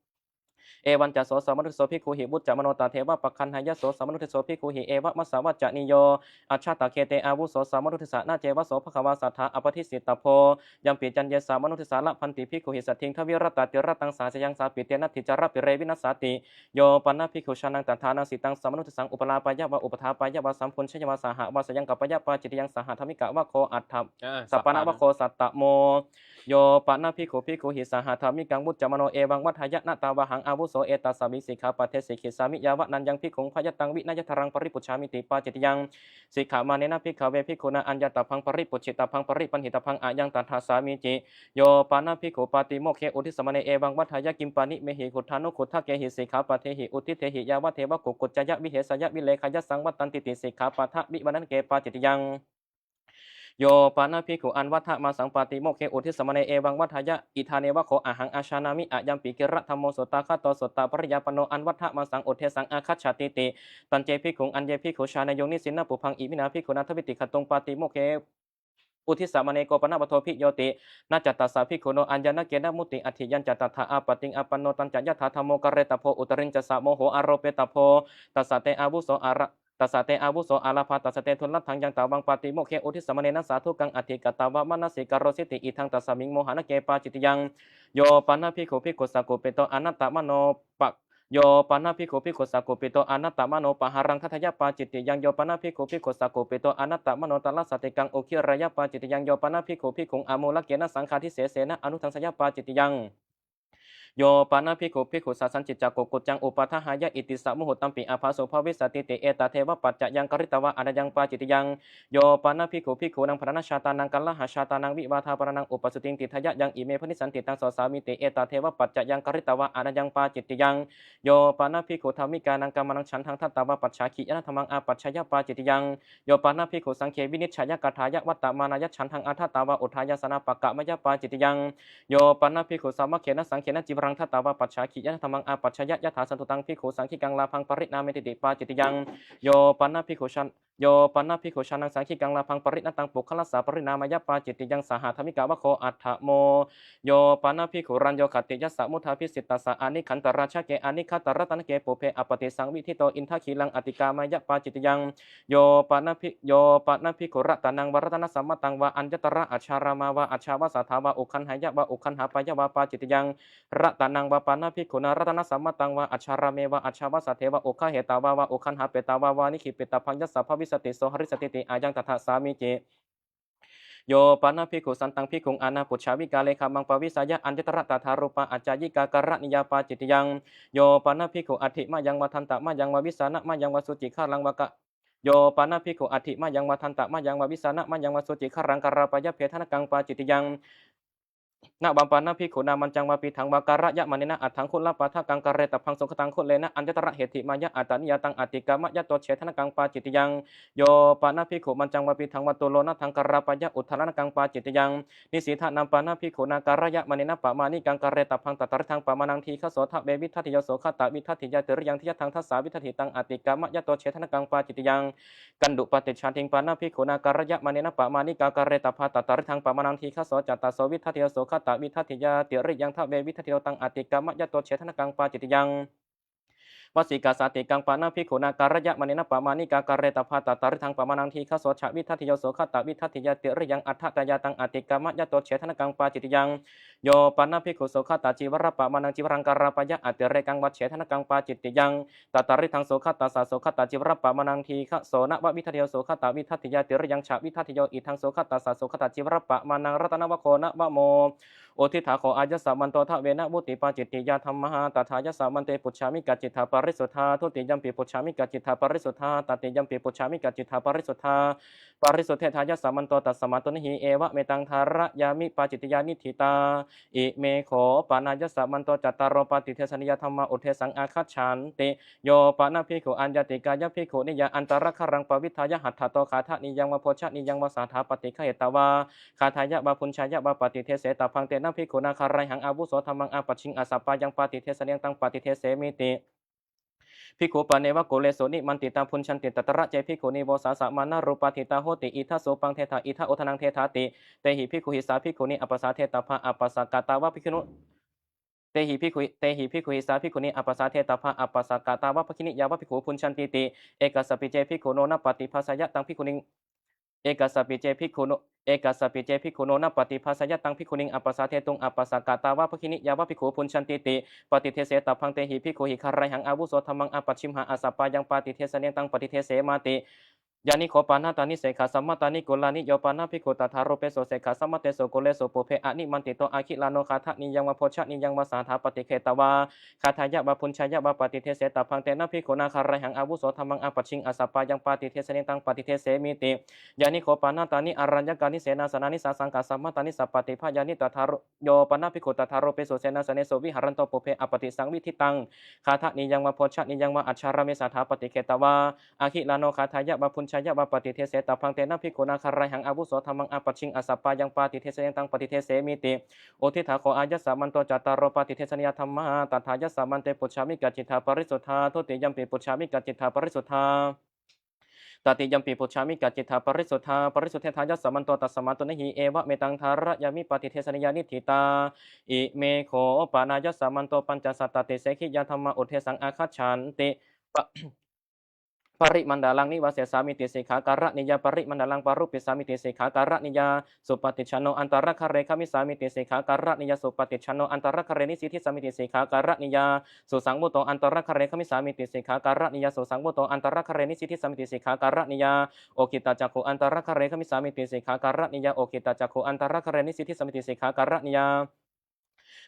Evañca so samanubdeso bhikkhūhi vuccamāno tatheva paggaṇheyya, so samanubdeso bhikkhūhi evamassa vacanīyo: ajjhattakhette āvuso samanuddesa, na ceva so bhagavā satthā appadisitabbo, yampi caññe samanuddesā labhanti bhikkhūhi saddhiṃ dviratā tiratā sahassā, yaṃ sāpi tena ticchārapire vināsati. Yo pana bhikkhucānaṃ tathānaṃ sitaṃ samanuddesaṃ upalāpeyya vā upaṭṭhāpeyya vā sambhuñjeyya vā sahāvāsayaṃ kappeyya, pācittiyaṃ. Sahadhammikavaggo aṭṭha- Ah, sappāṇavaggo sattamo. Yo pana bhikkhu bhikkhūhi sahadhammikaṃ vuccamāno evaṃ vadeyya: na tāvāhaṃ āvuso etasmiṃ sikkhāpade sikkhissāmi, yāva naññaṃ bhikkhuṃ bhayattaṃ vinayadharaṃ paripūjjāmīti, pācittiyaṃ. Sikkhamānena bhikkhave bhikkhunā aññātabbaṃ paripūjjitabbaṃ paripañhitabbaṃ, ayaṃ tattha sāmīci. Yo pana bhikkhu pātimokkhe uddissamāne evaṃ vadeyya: kiṃ pāṇimehi khuddānukhuddakehi sikkhāpadehi uddhitehi, yāvadeva kukkuccāya vihesāya vilekkhāya saṃvattantīti, sikkhāpadavivaṇṇanake, pācittiyaṃ. Yo pana bhikkhu anvaḍḍhamāsaṃ pātimokkhe uddissamāne evaṃ vadeyya: idāneva kho ahaṃ ājānāmi, ayampi khiradhammo suttagāto suttapariyāpanno anvaḍḍhamāsaṃ uddesaṃ āgacchattīti. Tañce bhikkhuṃ aññe bhikkhu jāneyyuṃ, nisinnapubbang iminā bhikkhunā dvittikkhattuṃ pātimokkhe uddissamāne. Ko pana vaḍḍho bhiyoti? Na ca tassa bhikkhuno aññāṇakena mutti atthi, yañca tattha āpattiṃ āpanno, tañca yathādhammo karetabbo, uttariñcassa moho āropetabbo. Tassa te āvuso āra- tassa te āvuso ālāpā, tassa te dulladdhaṃ, yaṃ tāvaṃ pātimokkhe uddissamāne na sādhukaṃ aṭṭhikatvā manasikarosīti, idaṃ tasmiṃ mohāṇake, pācittiyaṃ. Yo pana bhikkhu bhikkhussa kupito anattamano pa- yo pana bhikkhu bhikkhussa kupito anattamano pahāraṃ dadeyya, pācittiyaṃ. Yo pana bhikkhu bhikkhussa kupito anattamano talasātikaṃ uggireyya, pācittiyaṃ. Yo pana bhikkhu bhikkhuṃ āmūlakena saṅghādisesena anuddasseyya, pācittiyaṃ. Yo pana bhikkhu bhikkhussa sañcicca kukkuccaṃ upadahāya itissa muhuttampi ābhāso bhavissatīti, etadeva paccayaṃ karitvā anayaṃ, pācittiyaṃ. Yo pana bhikkhu bhikkhūnaṃ bhaṇṇanajātānaṃ kaḷhajātānaṃ vivādāpanānaṃ uppasuddhiṃ tiṭṭheyya, yaṃ ime bhaṇissanti, taṃ so sāmīti, etadeva paccayaṃ karitvā anayaṃ, pācittiyaṃ. Yo pana bhikkhu dhammikānaṃ kamānaṃ chadaṃ datvā pacchāggiyanadhammaṃ āpajjeyya, pācittiyaṃ. Yo pana bhikkhu saṅghe vinijjayakatthāya vattamānāya chadaṃ ādatvā udāyāsanā pakkāmeyya, pācittiyaṃ. Yo pana bhikkhu samaggena saṅghena cīvaraṃ datvā pacchāggiyanadhammaṃ āpajjeyya, yathāsantu taṃ bhikkhusaṅghikaṃ lābhaṃ pariṇāmetīti, pācittiyaṃ. Yo pana bhikkhu jān- yo pana bhikkhu jānaṃ saṅghikaṃ lābhaṃ pariṇataṃ puggalassa pariṇāmeyya, pācittiyaṃ. Sahadhammikavaggo aṭṭhamo. Yo pana bhikkhu rañño khattiyassa mudhābhisittassa anighantarājake anighataratanake pubbe appaṭisaṃvidito indakhīlaṃ atikkāmeyya, pācittiyaṃ. Yo pana bhi- yo pana bhikkhu ratanaṃ va ratanasammataṃ va aññatra ajjhārāmā va ajjhāvasatthā va uggaṇheyya va uggaṇhāpeyya vā, pācittiyaṃ. Ratanaṃ va pana bhikkhunā ratanasammataṃ va ajjhārāme va ajjhāvasattheva uggāhetvā va uggaṇhāpetvā va nikkhipitabbaṃ yassa bhavissati so harissatīti, ayaṃ tattha sāmīci. Yo pana bhikkhu santaṃ bhikkhuṃ anāpucchā vikāle gammaṃ pavisāya aññatra tathārūpā accāyikā karaṇīyā, pācittiyaṃ. Yo pana bhikkhu atthi mayaṃ vā dantamayaṃ vā visāṇamayaṃ vā sūcigharaṃ vā ka- yo pana bhikkhu atthi mayaṃ vā dantamayaṃ vā visāṇamayaṃ vā sūcigharaṃ karāpeyya bhedanakaṃ, pācittiyaṃ. Navaṃ pana bhikkhunā mañcaṃ vā pīṭhaṃ vā kārayamaṇena aṭṭhaṅgulapāṭhakaṃ kāretabbaṃ sukhataṃ gulena aññatra heṭṭhimāya āṭaniyā taṃ atikkāma yato chedanakaṃ pācittiyaṃ. Yo pana bhikkhu mañcaṃ vā pīṭhaṃ vā tulonathaṃ kārapāya uddharanakaṃ pācittiyaṃ. Nisīdanam pana bhikkhunā kārayamaṇena pamāṇikaṃ kāretabbaṃ tatrīdaṃ pamāṇaṃ dīghaso dve vidattiyo sugatavidattiyā tiriyaṃ diyadaṃ dasa vidattitaṃ atikkāma yato chedanakaṃ pācittiyaṃ. Kaṇḍupaṭicchādin pana bhikkhunā kārayamaṇena pamāṇikā kāretabbā tatrīdaṃ pamāṇaṃ dīghaso cattaso vidattiyo sugatavidattiyā tiriyaṃ dve vidattiyo taṃ atikkāma yato chedanakaṃ pācittiyaṃ. Vassikasāṭikaṃ pana bhikkhunā kārayamaṇena pamāṇikā kāretabbā tatrīdaṃ pamāṇaṃ dīghaso chavidatthiyo sugatavidattiyā tiriyaṃ aṭṭhattayā taṃ atikkāma yato chedanakaṃ pācittiyaṃ. Yo pana bhikkhu sugatacīvarapamāṇaṃ cīvaraṃ kārapāya atirekaṃ vā chedanakaṃ pācittiyaṃ. Tatrīdaṃ sugatassa sugatacīvarapamāṇaṃ dīghaso navavidatthiyo sugatavidattiyā tiriyaṃ chavidatthiyo idaṃ sugatassa sugatacīvarapamāṇaṃ ratanaṃ va goṇavamo. Uddiṭṭhā kho āyasmanto dvena vuṭṭī pācittiyā dhammā. Tathāyasmante pucchāmi kaccittha parisuddhā? Dutiyampi pucchāmi kaccittha parisuddhā? Tatiyampi pucchāmi kaccittha parisuddhā? Parisuddhetthāyasmanto tasmā tuṇhī, evametaṃ dhārayāmi pācittiyaṃ niṭṭhitā. Ime kho panāyasmanto cattāro paṭidesanīyā dhammā uddesaṃ āgacchanti. Yo pana bhikkhu aññātikāya bhikkhuniyā antaragharaṃ pavitthāya hatthato gāthanīyaṃ vā bhojanīyaṃ vā sahatthā paṭiggahetvā gādhāya vā bhuñjāya vā paṭidesetabbaṃ, tena bhikkhunā ghārayhaṃ āvuso dhammaṃ āpajjiṃ asappāyaṃ paṭidesanīyaṃ taṃ paṭidesemi ti. Bhikkhū paneva kulesu nimmantā bhuñjanti. Tatra ce bhikkhū nivosāsamānā rūpaṭhitā honti, idha sūpaṃ detha, idha odanaṃ dethāti. Tehi bhikkhūhi sā bhikkhunī apasādetabba apasakkatvā bhikkhū Tehi bhikkhūhi, tehi bhikkhūhi sā bhikkhunī apasādetabba apasakkatvā bhaginiyyā vā bhikkhū bhuñjantīti. Ekassapi ce bhikkhuno na paṭibhāseyya taṃ bhikkhuniṃ, ekassapi ce bhikkhuno, ekassapi ce bhikkhuno na paṭibhāseyya taṃ bhikkhuniṃ apasādetuṃ apasakkatvā bhaginiyyā vā bhikkhū bhuñjantīti. Paṭidesetabbaṃ. Tehi bhikkhūhi ghārayhaṃ āvuso dhammaṃ āpajjimha asappāyaṃ paṭidesanīyaṃ taṃ paṭidesemāti. Yāni kho panātāni sekkhasammatāni kulāni, yo pana bhikkhu tathārūpesu sekkhasammatesu kulesu pubbe animmantīto agilāno gāthanīyaṃ vā bhojanīyaṃ vā sahatthā paṭiggahetvā gādhāya vā bhuñjāya vā paṭidesetabbaṃ, tena bhikkhunā ghārayhaṃ āvuso dhammaṃ āpajjiṃ asappāyaṃ paṭidesanīyaṃ taṃ paṭidesemīti. Yāni kho panātāni āraññakāni senāsanāni sāsaṅkasammatāni sapaṭibhāyāni tathārū-, yo pana bhikkhu tathārūpesu senāsanesu viharanto pubbe appaṭisaṃviditaṃ gāthanīyaṃ vā bhojanīyaṃ vā ācārāme sahatthā paṭiggahetvā agilāno gādhāya vā bhuñjāya vā paṭidesetabbaṃ, tena bhikkhunā ghārayhaṃ āvuso dhammaṃ āpajjiṃ asappāyaṃ paṭidesanīyaṃ taṃ paṭidesemīti. Uddiṭṭhā kho āyasmanto cattāro paṭidesanīyā dhammā. Tathāyasmante pucchāmi: kaccittha parisuddhā? Dutiyampi pucchāmi: kaccittha parisuddhā? Tatiyampi pucchāmi: kaccittha parisuddhā? Parisuddhetthāyasmanto tasmā tuṇhī, evametaṃ dhārayāmi paṭidesanīyaṃ niṭṭhitā. Ime kho panāyasmanto pañcasattāti sekhiyā dhammā uddesaṃ āgacchanti. Pa- Parimaṇḍalaṃ nivāsessāmīti sikkhā karaṇīyā, parimaṇḍalaṃ parūpissāmīti sikkhā karaṇīyā, suppaṭicchanno antaraghare gamissāmīti sikkhā karaṇīyā, suppaṭicchanno antaraghare nisidhissāmīti sikkhā karaṇīyā, susaṃvuto antaraghare gamissāmīti sikkhā karaṇīyā, susaṃvuto antaraghare nisidhissāmīti sikkhā karaṇīyā, okkhittacakkhu antaraghare gamissāmīti sikkhā karaṇīyā, okkhittacakkhu antaraghare nisidhissāmīti sikkhā karaṇīyā,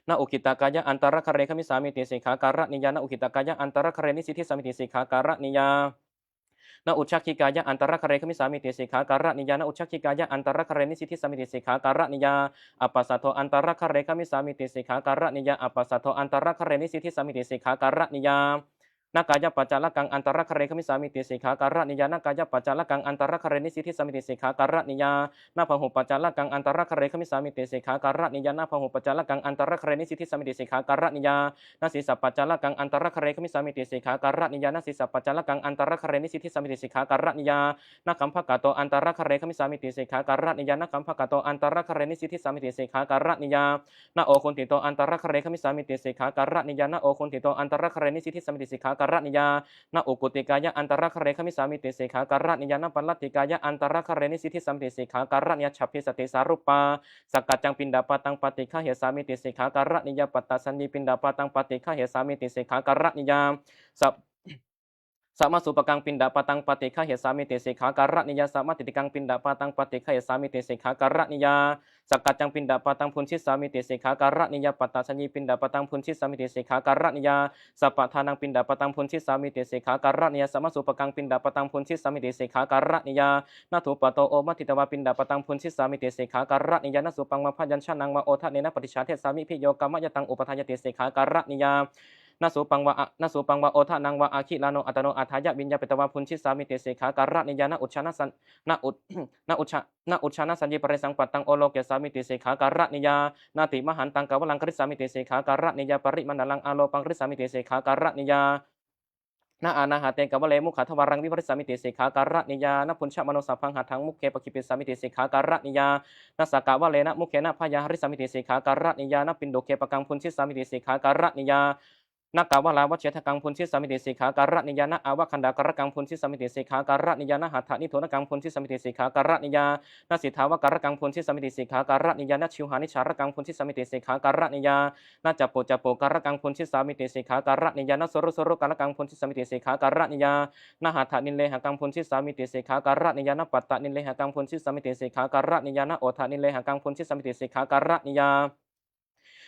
na ukkhittaṃ kāyaṃ antaraghare gamissāmīti sikkhā karaṇīyā, na ukkhittaṃ kāyaṃ antaraghare nisidhissāmīti sikkhā karaṇīyā, na ujjaggiṃ kāyaṃ antaraghare gamissāmīti sikkhā karaṇīyā, na ujjaggiṃ kāyaṃ antaraghare nisidhissāmīti sikkhā karaṇīyā, apassaddho antaraghare gamissāmīti sikkhā karaṇīyā, apassaddho antaraghare nisidhissāmīti sikkhā karaṇīyā, na kāyapaccālakaṃ antaraghare gamissāmīti sikkhā karaṇīyā, na kāyapaccālakaṃ antaraghare nisidhissāmīti sikkhā karaṇīyā, na bāhupaccālakaṃ antaraghare gamissāmīti sikkhā karaṇīyā, na bāhupaccālakaṃ antaraghare nisidhissāmīti sikkhā karaṇīyā, na sīsapaccālakaṃ antaraghare gamissāmīti sikkhā karaṇīyā, na sīsapaccālakaṃ antaraghare nisidhissāmīti sikkhā karaṇīyā, na gambhakaṭṭho antaraghare gamissāmīti sikkhā karaṇīyā, na gambhakaṭṭho antaraghare nisidhissāmīti sikkhā karaṇīyā, na oguṇṭhito antaraghare gamissāmīti sikkhā karaṇīyā, na oguṇṭhito antaraghare nisidhissāmīti sikkhā karaṇīyā, na ukkuṭiṃ kāyaṃ antaraghare gamissāmīti sikkhā karaṇīyā, na paḷāṇiṃ kāyaṃ antaraghare nisidhissāmīti sikkhā karaṇīyā, chabbisatisārūpā sakkaccaṃ piṇḍapātaṃ paṭiggahessāmīti sikkhā karaṇīyā, pattasaññī piṇḍapātaṃ paṭiggahessāmīti sikkhā karaṇīyā, sab- Samasūpakaṃ piṇḍapātaṃ paṭiggahessāmīti sikkhā karaṇīyā. Samatiṭṭhikaṃ piṇḍapātaṃ paṭiggahessāmīti sikkhā karaṇīyā. Sakkaccaṃ piṇḍapātaṃ bhuñjissāmīti sikkhā karaṇīyā. Pattasaññī piṇḍapātaṃ bhuñjissāmīti sikkhā karaṇīyā. Sapadānaṃ piṇḍapātaṃ bhuñjissāmīti sikkhā karaṇīyā. Samasūpakaṃ piṇḍapātaṃ bhuñjissāmīti sikkhā karaṇīyā. Na thūpato omaditvā piṇḍapātaṃ bhuñjissāmīti sikkhā karaṇīyā. Na sūpaṃ vā byañjanaṃ vā odanena paṭicchādessāmi, bhiyyo kammayya taṃ upādāyāti sikkhā karaṇīyā. Na sūpaṃ vā a-, na sūpaṃ vā odanaṃ vā agilāno attano adāya viññāpetvā bhuñjissāmīti sikkhā karaṇīyā. Na ujjhāna san-, na ud-, na ujjhā-, na ujjhānasaññī paresaṃ pattaṃ olokessāmīti sikkhā karaṇīyā. Nātimahantaṃ kavalaṃ karissāmīti sikkhā karaṇīyā. Parimaṇḍalaṃ ālopaṃ karissāmīti sikkhā karaṇīyā. Na anāhate kavale mukhadvāraṃ vivarissāmīti sikkhā karaṇīyā. Na bhuñjamāno sabbaṃ hatthaṃ mukhe pakkhipissāmīti sikkhā karaṇīyā. Na sakavale na mukhena byāharissāmīti sikkhā karaṇīyā. Na piṇḍukkhepakaṃ bhuñjissāmīti sikkhā karaṇīyā. Na kavalāvacchedakaṃ bhuñjissāmīti sikkhā karaṇīyā. Na avagandhakārakaṃ bhuñjissāmīti sikkhā karaṇīyā. Na hatthanidhūnakaṃ bhuñjissāmīti sikkhā karaṇīyā. Na siddhāvakārakaṃ bhuñjissāmīti sikkhā karaṇīyā. Na jivhānijjhārakaṃ bhuñjissāmīti sikkhā karaṇīyā. Na capucapukārakaṃ bhuñjissāmīti sikkhā karaṇīyā. Na surusurukārakaṃ bhuñjissāmīti sikkhā karaṇīyā. Na hatthanillehakaṃ bhuñjissāmīti sikkhā karaṇīyā. Na pattanillehakaṃ bhuñjissāmīti sikkhā karaṇīyā. Na odanillehakaṃ bhuñjissāmīti sikkhā karaṇīyā.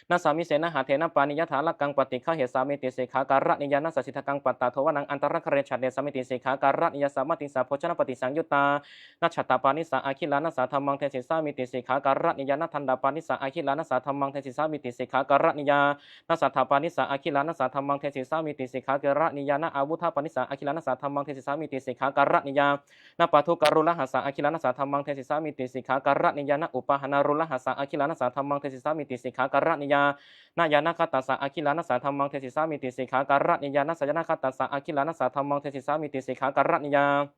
Na sāmisena hatthena pānīyathālakaṃ paṭiggahessāmīti sikkhā karaṇīyā. Na sasiṭṭhakaṃ pattadhovanaṃ antaraghare chadessāmīti sikkhā karaṇīyā. Samādhisā bhojanappaṭisaṃyuttā. Na chattapāṇissa agilānassa dhammaṃ desissāmīti sikkhā karaṇīyā. Na dandapāṇissa agilānassa dhammaṃ desissāmīti sikkhā karaṇīyā. Na saddapāṇissa agilānassa dhammaṃ desissāmīti sikkhā karaṇīyā. Na āvudhapāṇissa agilānassa dhammaṃ desissāmīti sikkhā karaṇīyā. Na pādukāruḷhassa agilānassa dhammaṃ desissāmīti sikkhā karaṇīyā. Na upahānāruḷhassa agilānassa dhammaṃ desissāmīti sikkhā karaṇīyā. Na yānagatassa agilānassa dhammaṃ desissāmīti sikkhā karaṇīyā. Na sayanagatassa agilānassa dhammaṃ desissāmīti sikkhā karaṇīyā.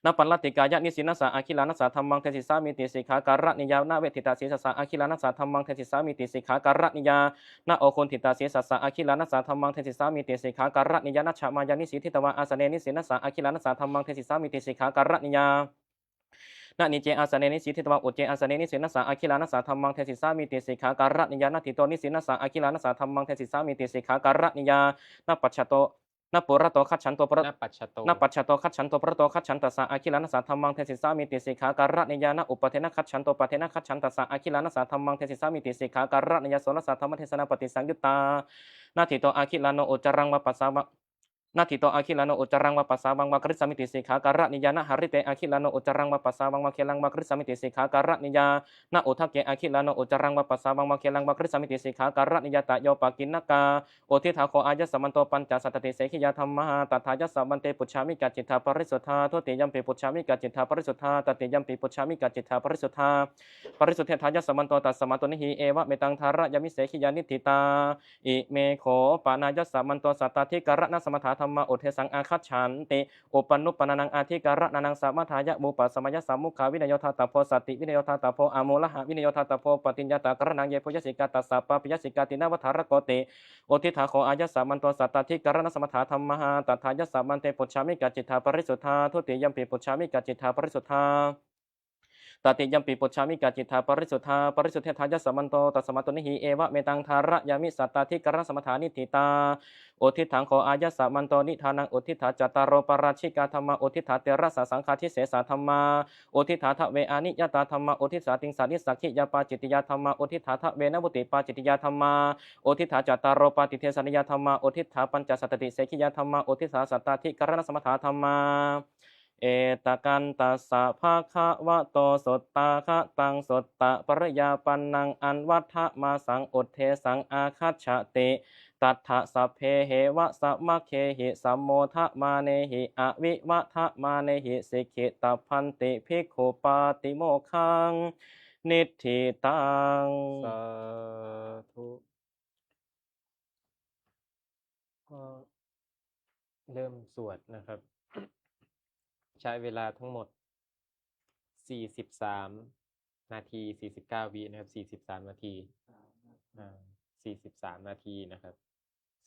Na pallatthikāya nisinnassa agilānassa dhammaṃ desissāmīti sikkhā karaṇīyā. Na veditasesassa agilānassa dhammaṃ desissāmīti sikkhā karaṇīyā. Na oguṇṭhitasesassa agilānassa dhammaṃ desissāmīti sikkhā karaṇīyā. Na jhāmāya nisinnitvā āsane nisinnassa agilānassa dhammaṃ desissāmīti sikkhā karaṇīyā. Na nicce āsane nisinnitvā ucce āsane nisinnassa agilānassa dhammaṃ desissāmīti sikkhā karaṇīyā. Na ṭhito nisinnassa agilānassa dhammaṃ desissāmīti sikkhā karaṇīyā. Na pacchato, na purato gacchanto pura-, na pacchato, na pacchato gacchanto purato gaccantassa agilānassa dhammaṃ desissāmīti sikkhā karaṇīyā. Na uppathena gacchanto pathena gaccantassa agilānassa dhammaṃ desissāmīti sikkhā karaṇīyā. Soḷasa dhammadesanāpaṭisaṃyuttā. Na ṭhito agilāno uccaraṃ vā passāva-, na ṭhito agilāno uccaraṃ vā passāvaṃ vā karissāmīti sikkhā karaṇīyā. Na harite agilāno uccaraṃ vā passāvaṃ vā khelaṃ vā karissāmīti sikkhā karaṇīyā. Na udake agilāno uccaraṃ vā passāvaṃ vā khelaṃ vā karissāmīti sikkhā karaṇīyā. Tayo pakkhiṇakā uddiṭṭhā kho āyasmanto pañcasattāti sekkhiyā dhammā. Tatthāyasmante pucchāmi kaccittha parisuddhā. Dutiyampi pucchāmi kaccittha parisuddhā. Tatiyampi pucchāmi kaccittha parisuddhā. Parisuddhetthāyasmanto tasmā tuṇhī evametaṃ dhārayāmi sekkhiyā niṭṭhitā. Ime kho panāyasmanto sattādhikaraṇasamathā dhammā uddesaṃ āgacchanti. Uppannuppanānaṃ adhikaraṇānaṃ samadhāya vūpasamāya sammukhāvinayo dātabbo, sattivinayo dātabbo, āmūlahavinayo dātabbo, paṭiññātakaraṇaṃ ye bhuyasikā tassa pāpiyasikāti nāvadhārakoti. Uddiṭṭhā kho āyasmanto sattādhikaraṇasamathā dhammā. Tatthāyasmante pucchāmi kaccittha parisuddhā. Dutiyampi pucchāmi kaccittha parisuddhā. Tatiyampi pucchāmi kaccittha parisuddhā. Parisuddhetthāyasmanto tasmā tuṇhī evametaṃ dhārayāmi sattādhikaraṇasamathā niṭṭhitā. Uddiṭṭhaṃ kho āyasmanto nidānaṃ uddiṭṭhā cattāro pārājikā dhammā uddiṭṭhā terasa saṅghādisesā dhammā uddiṭṭhā dve aniyatā dhammā uddiṭṭhā tiṃsa nissaggiyapacittiyā dhammā uddiṭṭhā dve navuttipacittiyā dhammā uddiṭṭhā cattāro paṭidesanīyā dhammā uddiṭṭhā pañcasattāti sekkhiyā dhammā uddiṭṭhā sattādhikaraṇasamathā dhammā. Ettakantassa bhagavato suttāhataṃ suttapariyāpannaṃ anvaḍḍhamāsaṃ uddesaṃ āgacchati. Tattha sabbeheva samaggehi sammodamānehi avivadamānehi sikkhitabbanti bhikkhū pātimokkhaṃ niṭṭhitaṃ. Sādhu. ก็เริ่มสวดนะครับ ใช้เวลาทั้งหมด สี่สิบสาม นาที สี่สิบเก้า วินะครับ สี่สิบสาม นาที อ่า สี่สิบสาม นาทีนะครับ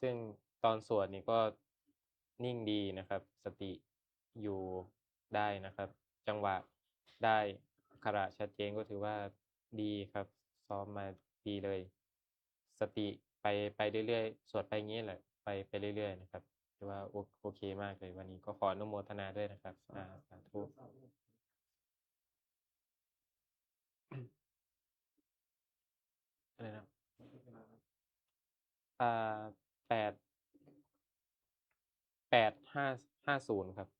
ซึ่งตอนสวดนี่ก็นิ่งดีนะครับ สติอยู่ได้นะครับ จังหวะได้ อักขระชัดเจนก็ถือว่าดีครับ ซ้อมมาดีเลย สติไป ไปเรื่อยๆ สวดไปอย่างนี้แหละ ไป ไปเรื่อยๆ นะครับ ถือว่าโอ- โอเคมากเลย วันนี้ก็ขออนุโมทนาด้วยนะครับ อ่า สาธุ อะไรนะ อ่า แปด แปดห้าห้าศูนย์ ครับ